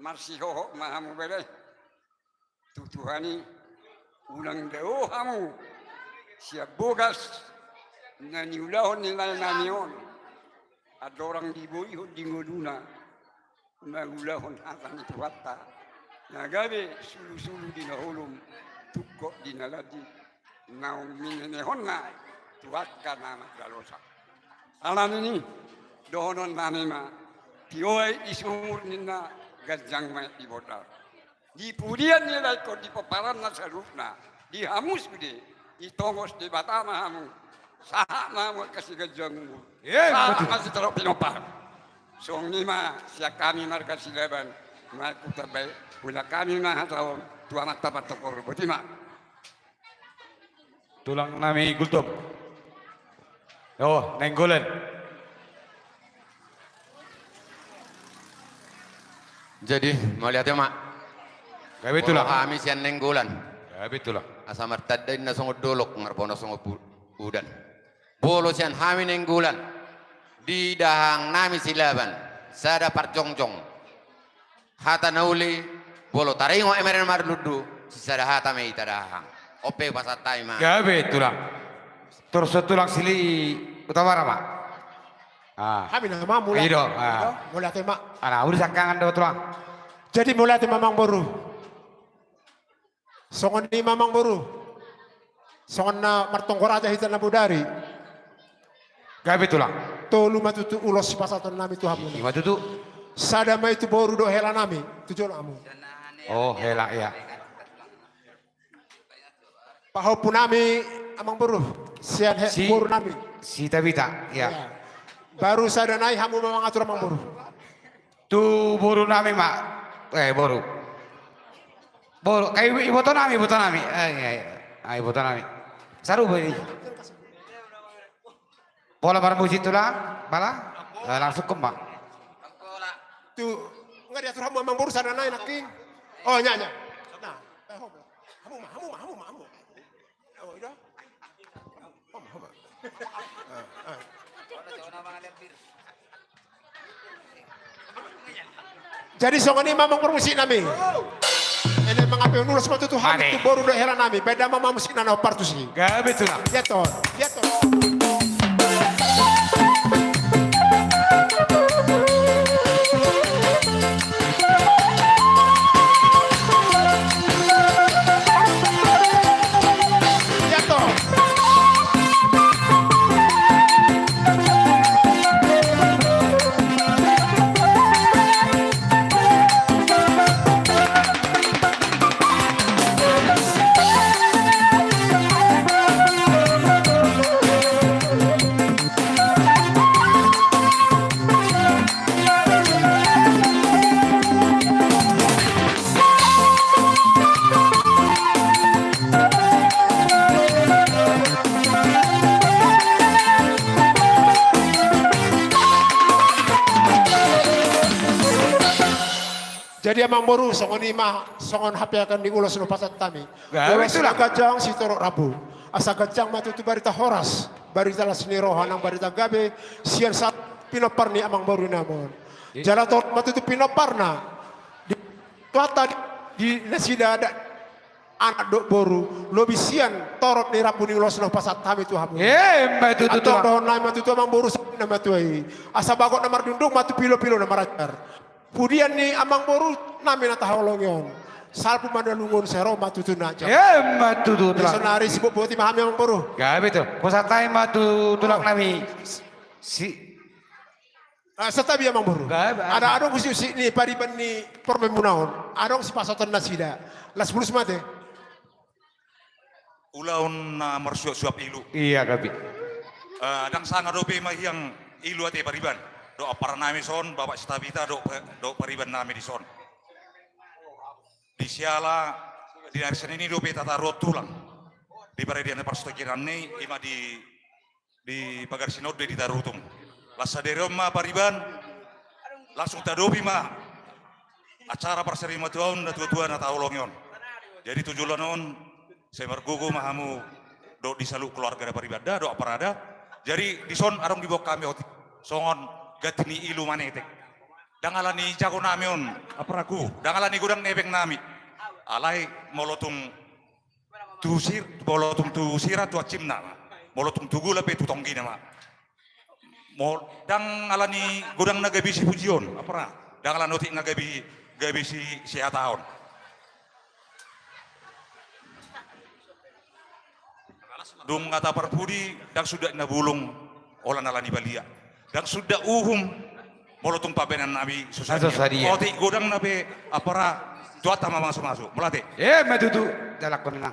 marsihohot ma hamu bere tu Tuhan i, unang dao hamu sian bogas na niulahon ni laenami on, andorang diboihon di ngoluna mangulahon hata ni Tuhanta, na gabe sulusulu di na holom, tungkot di na landit, naung minenehonna tu angka na manjalosa. Alani i, dohononnami ma: Tio aek di sumur ninna, ganjang ma aek di bondar. Di pudian ni laengkon, di pomparanna saluhutna, di hamu sude, ditongos Debata ma hamu, sahat ma hamu angka siganjang umur. Sahat ma sitorop pinompar. Songon i ma sian hami marga Silaban, ma hutambai, huulahon hami ma hata on tu amanta partongkol. Boti ma. Tulang nami Gultom. O, Nainggolan. Jadi, mauliate ma. Gabe tulang. Molo hami sian Nainggolan, gabe tulang, asa martanda inna songon dolok, marbono songon udan. Molo sian hami Nainggolan, di dahangnami Silaban, sada parjongjong. Hata na uli, molo taringot i ma na marlundu, sisada hata ma i tadahang. On pe hupasahat hami ma. Gabe tulang. Torus tulang, Sili Utabara ma. Ah. Hami nama mula. Ido, ah. Mauliate ma. Ala, uli siangkangan do tulang. Jadi mauliate ma amangboru. Songon i ma amangboru. Songon na martonggo raja hita na bodari. Gabe tulang. Tolu ma tutu ulos sipasahatonnami tu hamu. I ma tutu. Sada ma i tu boru dohot helanami tu jolo hamu. O, hela, ia. Pahompunami amangboru, sian he, si borunami. Si Tabita, ia. Ia. Baru sada nai hamu ma mangatur amangboru. Tu borunami ma. Eh, boru. Boru, kai ibotonami, ibotonami. Eh, ia, ia. Ah, ibotonami. Sarupa i. Pola marmusik tulang, pala? Eh, langsung kemma. Tu, nga diatur hamu amangboru sada nai nangkin. O, nya, nya. Nah, eh, hamu, hamu ma, hamu ma, hamu ma, hamu. O, ido. Hamu, hamu. Ah, ah. Jadi songon i ma amang parmusiknami. Ene mangape ulos ma tutu hami tu boru dohot helanami. Baen damang ma musikna na hombar tusi. Gabe tulang. Ia tutu. Ia tutu. Jadi amang boru, songon i ma songon hapeakan ni ulos na hupasahat hami. Ulos na ganjang sitorop rambu. Asa ganjang ma tutu barita horas, barita las ni roha nang barita gabe sian saluhut pinompar ni amang boru nami on. Jala torop ma tutu pinomparna di Tuhanta di nasida anak dohot boru, lobi sian torop ni rambu ni ulos na hupasahat hami tu hamu. Antong dohonon nami ma tutu amang boru, songon i ma tutu i. Asa bagot na mardungdung ma tu pilopilo na maranjar. Pudian ni amangboru nami na taholongi on. Salpu ma na lungun, sai ro ma tutuna. Emma tutu, tulang. Saonari sibotboti ma hami, amangboru. Gabe tutu. Hupasahat hami ma tu tulang nami. Si Ah, santabi, amangboru. Gabe, ah. Adong husi-husi ni pariban ni parumaenmuna on. Adong sipasahaton nasida. Las bulus ma ate. Ulaon na marsuapsuap ilu. Ia, gabe. Eh, ndang sanga dope mahiang ilu ate, pariban. Dohot ampara nami dison, Bapak Sitabita, dohot pa-, dohot pariban nami dison. Di siala di ari Senin i dope tataruhon tulang di paradian parstokiran i, ima di di pagar sinonde di Tarutung. Las sadari on ma, pariban, langsung taadopi ma acara parsarimatua on, na tuatua na taholongi on. Jadi tu joloan on sai margogo ma hamu dohot di saluhut keluarga da, pariban da dohot ampara da. Jadi dison adong diboan hami otik songon ganti ni ilu manetek. Ndang ala ni jago nami on, amparaku, ndang ala ni godang ni hepeng nami. Alai molo tung tu sir-, molo tung tu sira tu ansimna ma. Molo tung tu gula pe tu tonggina ma. Mol-, ndang ala ni godang na gabe sipujion, ampara. Ndang ala ni otik na gabe, gabe si-, sihataon. Dung hata parpudi, ndang suda na bulung, holan ala ni balian. Ndang suda uhum, molo tung pambahenan nami so sadia. So sadia. Otik godangna pe, ampara, tu hata ma mamasu-masu. Mauliate. Emma tutu, dalak kami na.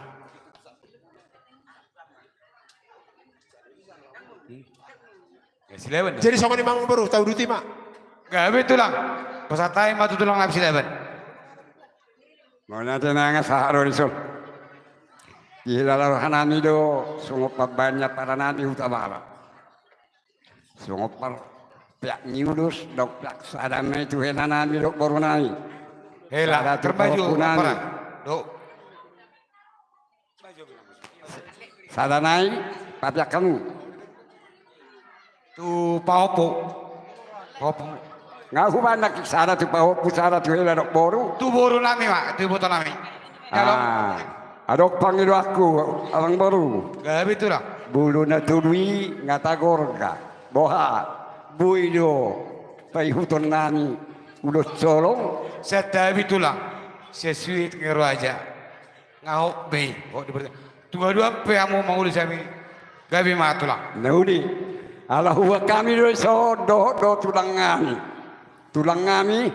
Ya, Silaban. Jadi songon i ma, amangboru, tauduti ma. Gabe, tulang. Hupasahat hami ma tu tulang nami, Silaban. Mauliate, nang sahat ro dison. Dihilala roha nami do songon pambahen ni ampara nami Hutabala. Songon par-, peak ni ulos, dohot peak sada ma i tu hela nami dohot boru nami. Hela, sada tu termaju, pahompu nami. Ampara. Do. Sada nai, papeak hamu. Tu pahompu. Pahompu. Nga hubahen nangkin sada tu pahompu, sada tu hela dohot boru. Tu boru nami ma, tu iboto nami. Jalo. Ah, adong pangidoanku, amangboru. Gabe, tulang. Molo na tolu i nga tagorga. Boha, boi do paihuton nami ulos holong. Santabi, tulang. Sesuai dengan raja. Nga hot be, hot di berita. Tua dua pe hamu mangulus hami. Gabe ma, tulang. Na uli. Ala huboan hami do dison dohot do tulang nami. Tulang nami.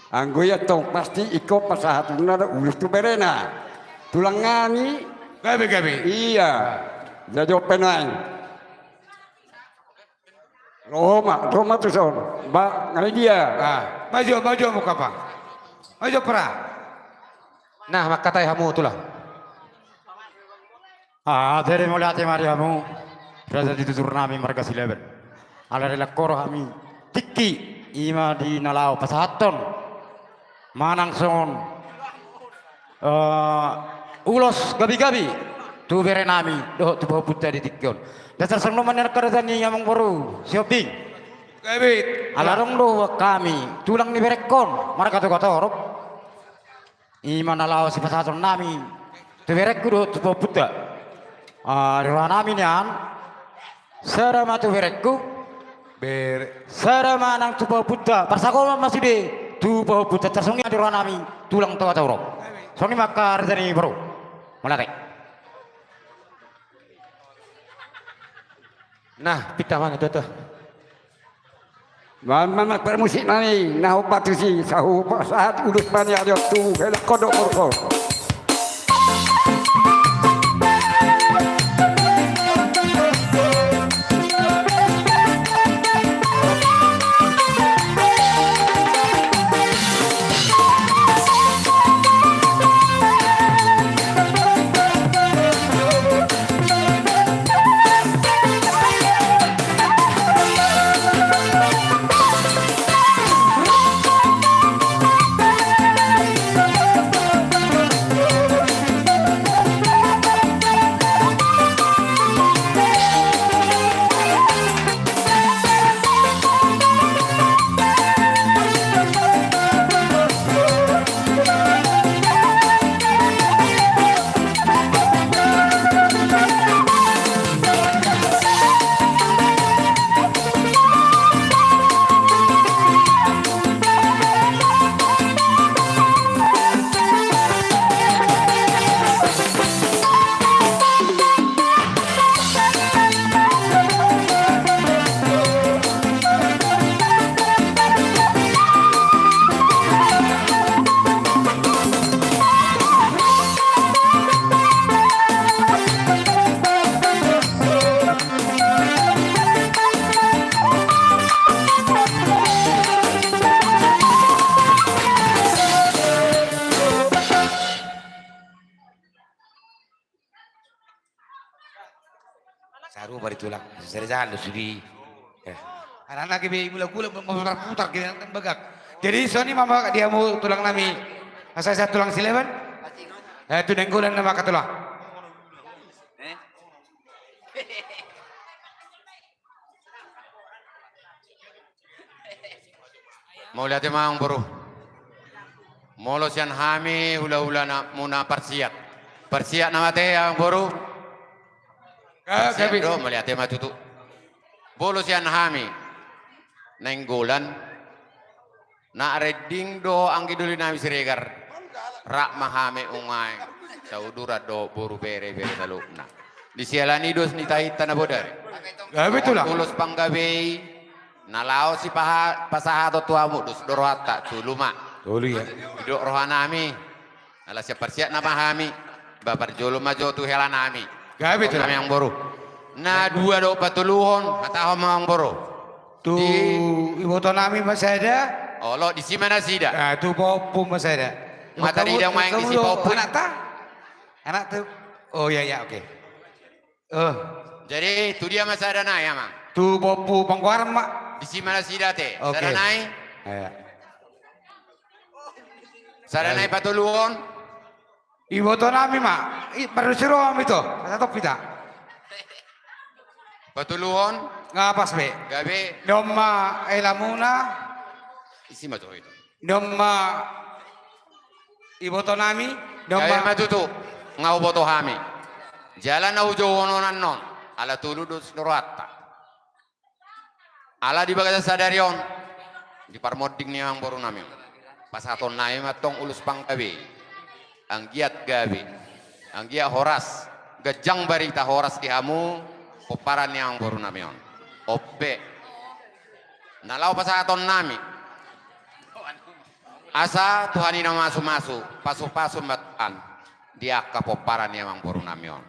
Anggo i antong pasti ingkon pasahatonna do ulos tu berena. Tulang nami. Gabe, gabe. Ia. Jadi open line. Ro ma, ro ma tuson. Ba, nga i dia. Ah, maju, maju hamu, ampara. Maju, ampara. Nah, mangkatai hamu, tulang. Ah, jadi mauliate ma di hamu. Raja di tutur nami marga Silaban. Ala dilehon ho do hami tingki, ima di na laho pasahathon manang songon, eh, ulos gabe-gabe tu bere nami dohot tu pahompunta di tingki on. Dasar songon i ma nian angka raja ni amangboru Sihombing. Gabe. Ala adong do huboan hami tulang ni berengkon marga Togatorop. Ima na laho sipasahaton nami tu berengku dohot tu pahompunta. Ah, di roha nami nian, sada ma tu berengku, bere, sada ma nang tu pahompunta. Parsakoman ma sude tu pahompunta, tarsongon i di roha nami tulang Togatorop. Songon i ma angka raja ni boru. Mauliate. Nah, pinta ma na tutu. Mama, ma parmusik nami, na hombar tusi, sai hupasahat ulos ma nian tu hela dohot boru. Taruh bari tulang. Sari jalan do sudi. Ya. Anak-anak be mulak-mulak memutar-putar kita kan bagak. Jadi soni mama dia mau tulang nami. Asa saya tulang Silaban. Eh, tu Nainggolan nama ka tulang. Mauliate ma amang boru. Molo sian hami hulahula na muna parsiat. Parsiat nama te amang boru. Parsiat do, mauliate ma tutu. Molo sian hami Nainggolan. Na rending do anggi doli nami Siregar. Rap ma hami umai. Sauduran do boru bere bere salukna. Di siala ni dos ni tahinta na bodari. Gabe tulang. Ulos panggabei. Na laos sipasahaton tu hamu dos do rohanta tu luma. Tolu ya. Didok roha nami. Ala siap parsiat nama hami. Ba parjolo ma jo tu hela nami. Gabe tulang. Nami amang boru. Na dua do patoluhon hatahon ma amang boru. Tu iboto nami ma sada. Olo di si ma nasida. Ah, tu pahompu ma sada. Mata di dang main di si pahompu. Anak ta? Anak tu. Oh iya iya oke. Oh. Jadi tu dia ma sada nai amang. Tu pahompu panggoaran ma. Di si ma nasida te. Oke. Sada nai. Iya. Sada nai patoluhon. Iboto nami ma. I pardusi roha mi to. Asa topi ta. Patoluhon. Nga pas be. Gabe. Nion ma helamuna. Isi ma jo itu. Nion ma iboto nami. Nion ma tutu. Nga huboto hami. Jala na hujou on annon. Ala tolu dos ni rohanta. Ala di bagasan sadari on di parmonding ni amang boru nami on pasahaton nami mantong ulos panggabei. Anggiat gabe, anggiat horas, ganjang barita horas di hamu pomparan ni amang boru nami on. Ompe na laho pasahaton nami asa Tuhan i na mamasu-masu, pasu-pasu ma Tuhan di angka pomparan ni amang boru nami on.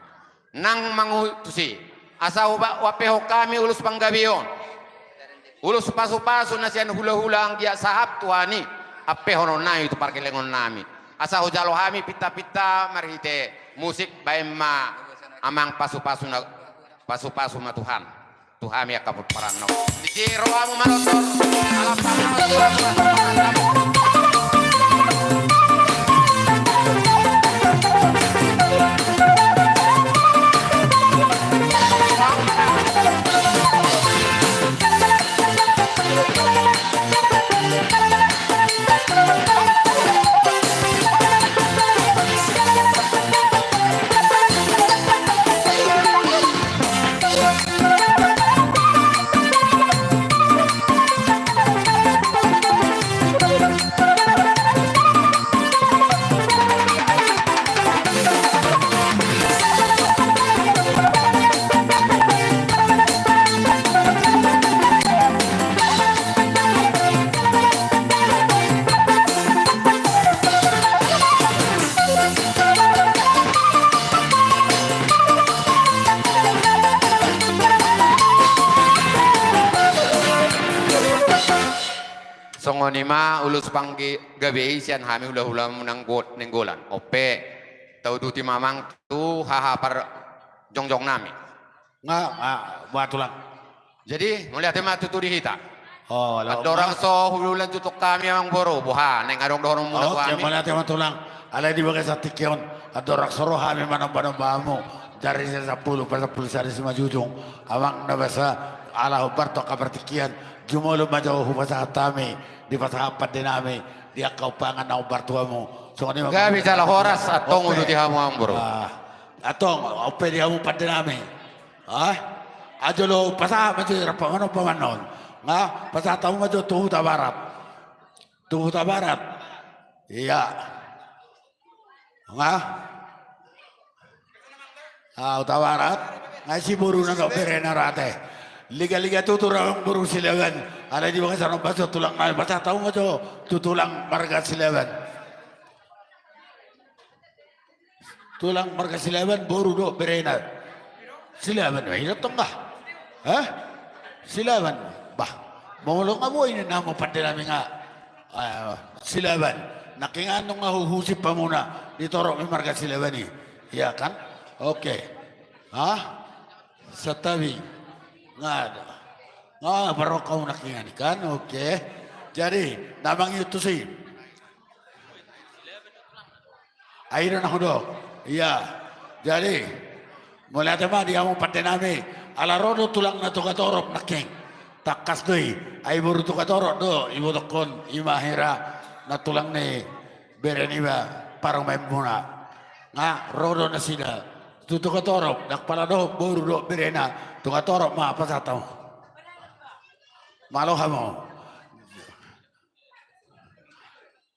Nang mangutusi asa huampehon hami ulos panggabei on, ulos pasu-pasu na sian hula-hula anggiat sahap Tuhan i ampehonon nami tu pargellengon nami. Asa hujalo hami pinta-pinta marhite musik baen ma amang pasu-pasu na pasu-pasu ma Tuhan. Tu hami angka pomparan on. Di si rohamu malondor. Songon i ma ulos panggabei sian hami hula-hula Nainggolan. Ope, tauduti ma amang tu haha parjongjong nami. Nga, nga, ba tulang. Jadi mauliate ma tutu di hita. Andorang so hululan jutuk hami amang boru boha naeng adong dohononmuna tu hami. Mauliate ma tulang. Alai di bagasan tingki on andorang so ro hami manomba-nomba hamu. Jari sampulu pasampulu sada simanjujung amang na basa ala hombar tu angka partingkian. Jumolo ma jo hupasahat hami di pasahat pande nami di angka umpangan na hombar tu hamu. Songon i ma. Gabe jala horas antong uduti hamu amang boru. Antong ope di hamu pande nami. Ah, ajo lo pasahat ma jo i rap ma on pamannon. Nga pasahat hamu ma jo tu Hutabarat. Tu Hutabarat. Iya. Nga ah, Hutabarat. Nga si boru na do berena rate. Liga-liga tutu ra amang boru Silaban. Alai di bagasan on pasahat tulang nai pasahat hamu ma jo tu tulang marga Silaban. Tulang marga Silaban boru do berena. Silaban ma i do tong bah. Hah? Silaban. Bah. Molo nga boi ninna hamu pande nami nga Silaban. Nangkin nga nunga huhusip hamuna di torop ni marga Silaban i. Iya kan? Oke. Hah? Santabi. Nga ada. Nga parrohahon hamu nangkiningan i kan, oke. Jadi, na mangihut tusi. Ai do na hudok. Ia. Jadi, mauliate ma di hamu pande nami. Ala ro do tulang na Tuka Torop nangkin. Tangkas do i. Ai boru Tuka Torop do. Ibotohon i ma hira na tulang ni bere niba parumaenmuna. Nga ro do nasida tu Tuka Torop, ndang pala dohot boru dohot berena, Tuka Torop ma pasahat hamu. Malo hamu.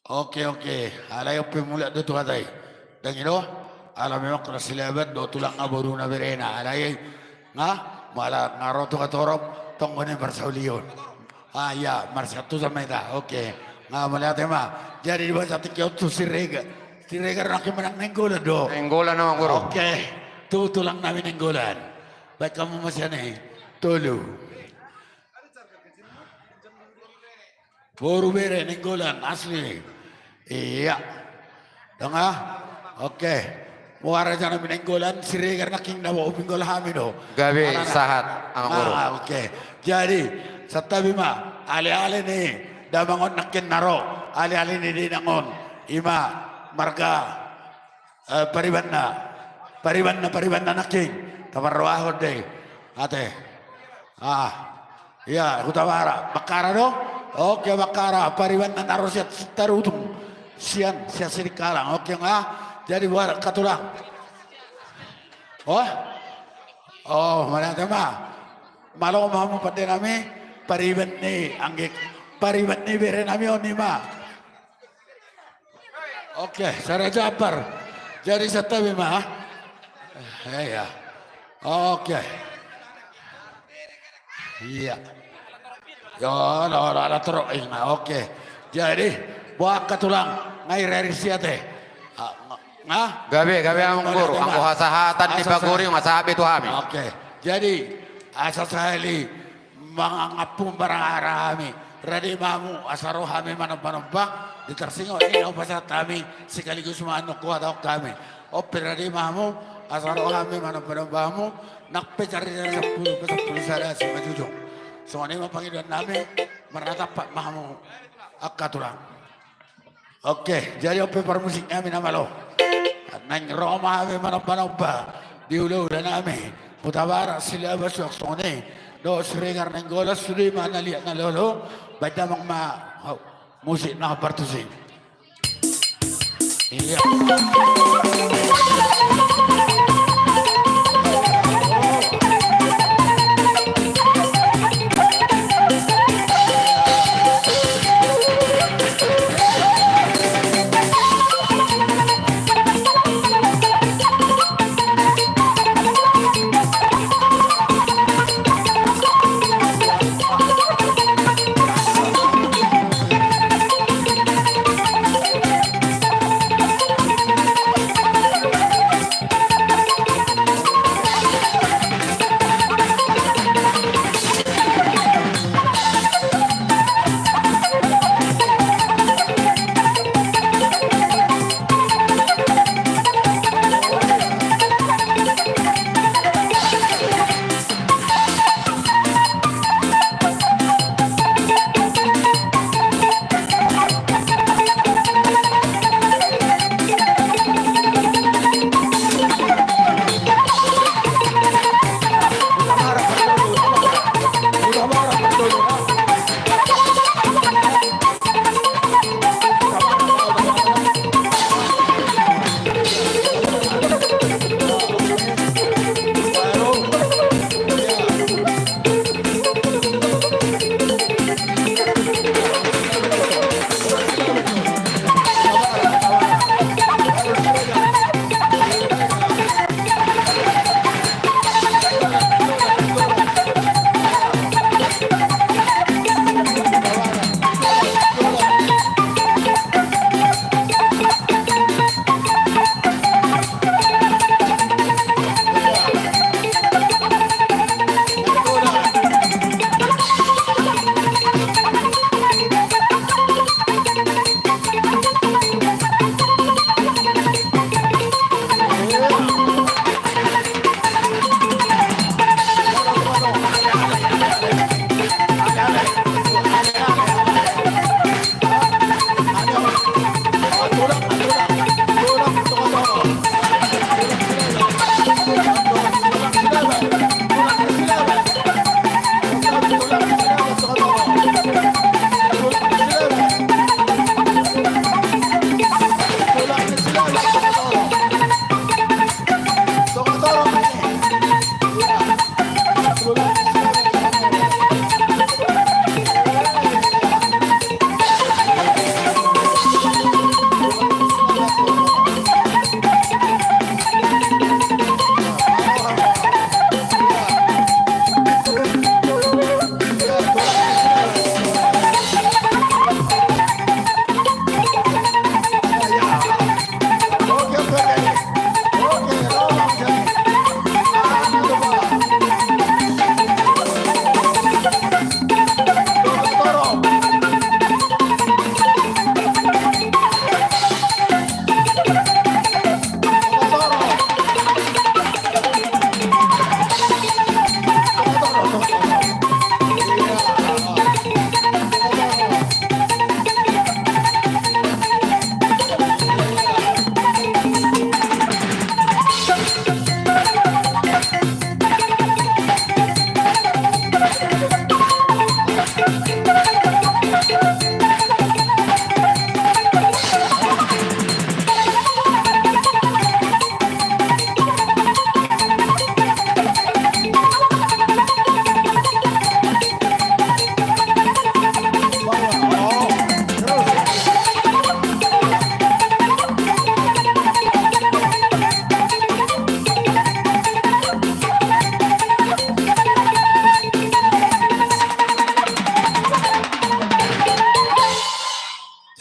Oke, oke. Alai on pe mulak do tu hata i. Ndang i do, ala memang kena Silaban do tulang nga boruna berena. Alai nga, molo nga ro Tuka Torop, tong do i marsaulion. Ah, ia, marsiantusan ma hita. Oke. Nga mauliate ma. Jadi dibahen tingki on tu Siregar. Siregar nangkin manang Nainggolan do. Nainggolan, amang boru. Oke. Tu tulang nami Nainggolan. Baen hamu ma sian i. Tolu. Boru bere Nainggolan asli. Ia. Dong ah. Oke. Muara jana mi Nainggolan, Siregar nangkin na bau pinggol hami do. Gabe sahat, amang boru. Ah, oke. Jadi, santabi ma, ale-ale ni damang on nangkin na ro, ale-ale ni dainang on, i ma marga, eh, Paribanna. Paribanna, Paribanna nangkin. Taparrohahon do i. Ate. Ah. Ia, Hutabarat. Bakkara do? Oke, Bakkara. Paribanna na ro sian Sitarutung. Sian, sian Sidikalang. Oke, nga. Jadi buat angka tulang. Oh? Oh, mauliate ma. Malo ma hamu pande nami. Pariban ni, angge. Pariban ni bere nami on i ma. Oke, Sara Japar. Jadi santabi ma. Eh, ia. Oke. Ia. Yo, lo, lo, lo, torop, inga. Oke. Jadi, buat angka tulang, nga ira-ira siate. Ah, nga? Gabe, gabe, amang boru. Anggo hasahatan ni pagori, nga sahat be tu hami. Oke. Jadi, asa sahali mangampung barang ara hami. Rade ma hamu asa ro hami manomba-nomba di tarsingot ni na hupasahat hami, sekaligus ma annon huhatahon hami. On pe rade ma hamu asa ro hami manomba-nomba hamu, nang pe carita sampulu pe sampulu sada simanjujung. Songon i ma pangidoan nami, marnatampak ma hamu angka tulang. Oke, jadi on pe parmusik nami na malo. Naeng ro ma hami manomba-nomba di hula-hula nami. Hutabarat, Silaban, suang songon i. Dohot Siregar, Nainggolan, sude ma na liat na lolo. Baen damang ma, hau, musik na partusi. Ia.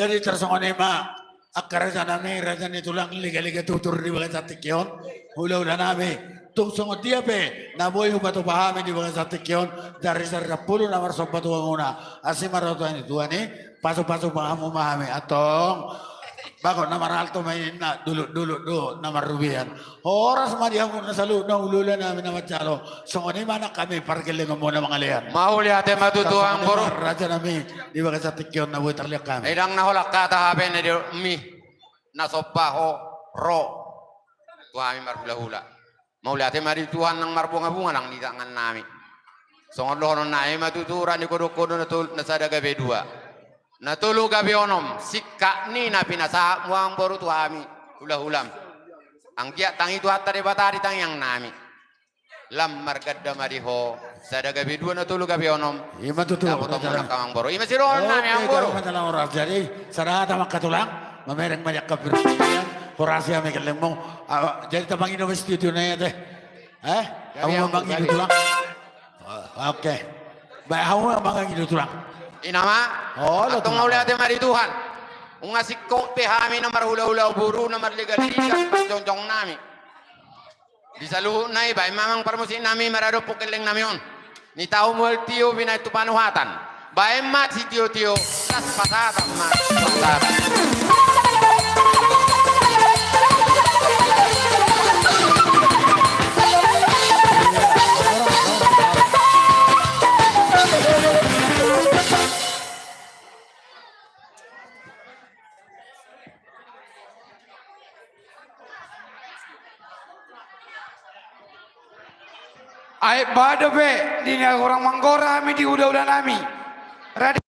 Jadi tarsongon i ma angka raja nami, raja ni tulang, lega-lega tutur di bagasan tingki on, hula-hula nami. Tung songon dia pe na boi hupatupa hami di bagasan tingki on, dari sariampulu na marsomba tu hamuna, asi ma roha ni Tuhan i, pasu-pasu ma hamu ma hami, antong. Bagot na marhalto ma i ninna, dolok-dolok do na marrobean. Horas ma di hamu na saluhutna hula-hula nami na manjalo. Songon i ma nang hami pargellengonmuna mangalean. Mauliate ma tutu amangboru. Raja nami, di bagasan tingki on na boi tarliat hami. Ndang na holan hata hape na di mi na somba ho ro tu hami marhula-hula. Mauliate ma di Tuhan nang marbunga-bunga nang di tangan nami. Songon dohonon nami ma tutu, ra ni kodok-kodok na tolu, na sada gabe dua, na tolu gabe onom, singkat ni na pinasahatmu amangboru tu hami hula-hulam. Anggiat tangi Tuhanta Debata di tangiang nami. Lam marganda ma di ho, sada gabe dua na tolu gabe onom. I ma tutu, raja nami. Amangboru. I ma sidohonon nami amangboru. Oke, gabe ma tutu, raja. Jadi sada hata ma angka tulang, mamereng ma di angka pir-, horas hami gellengmu. Ah, jadi tapangido ma studio na i ate. Eh? Hamu ma mangido tulang. Oke. Baik, hamu ma mangido tulang. I ma. Antong mauliate ma di Tuhan. Nunga singkop pe hami na marhula-hula, boru na marlega-lega, parjongjong nami. Di saluhutna i, baen ma amang parmusik nami maradophon gelleng nami on. Nitahu mual tio binaen tu panuhatan. Baen ma sitio-tio, las pasahat ma pasahat. Ai baen dope, di na hurang manggora hami di hula-hula nami. Radi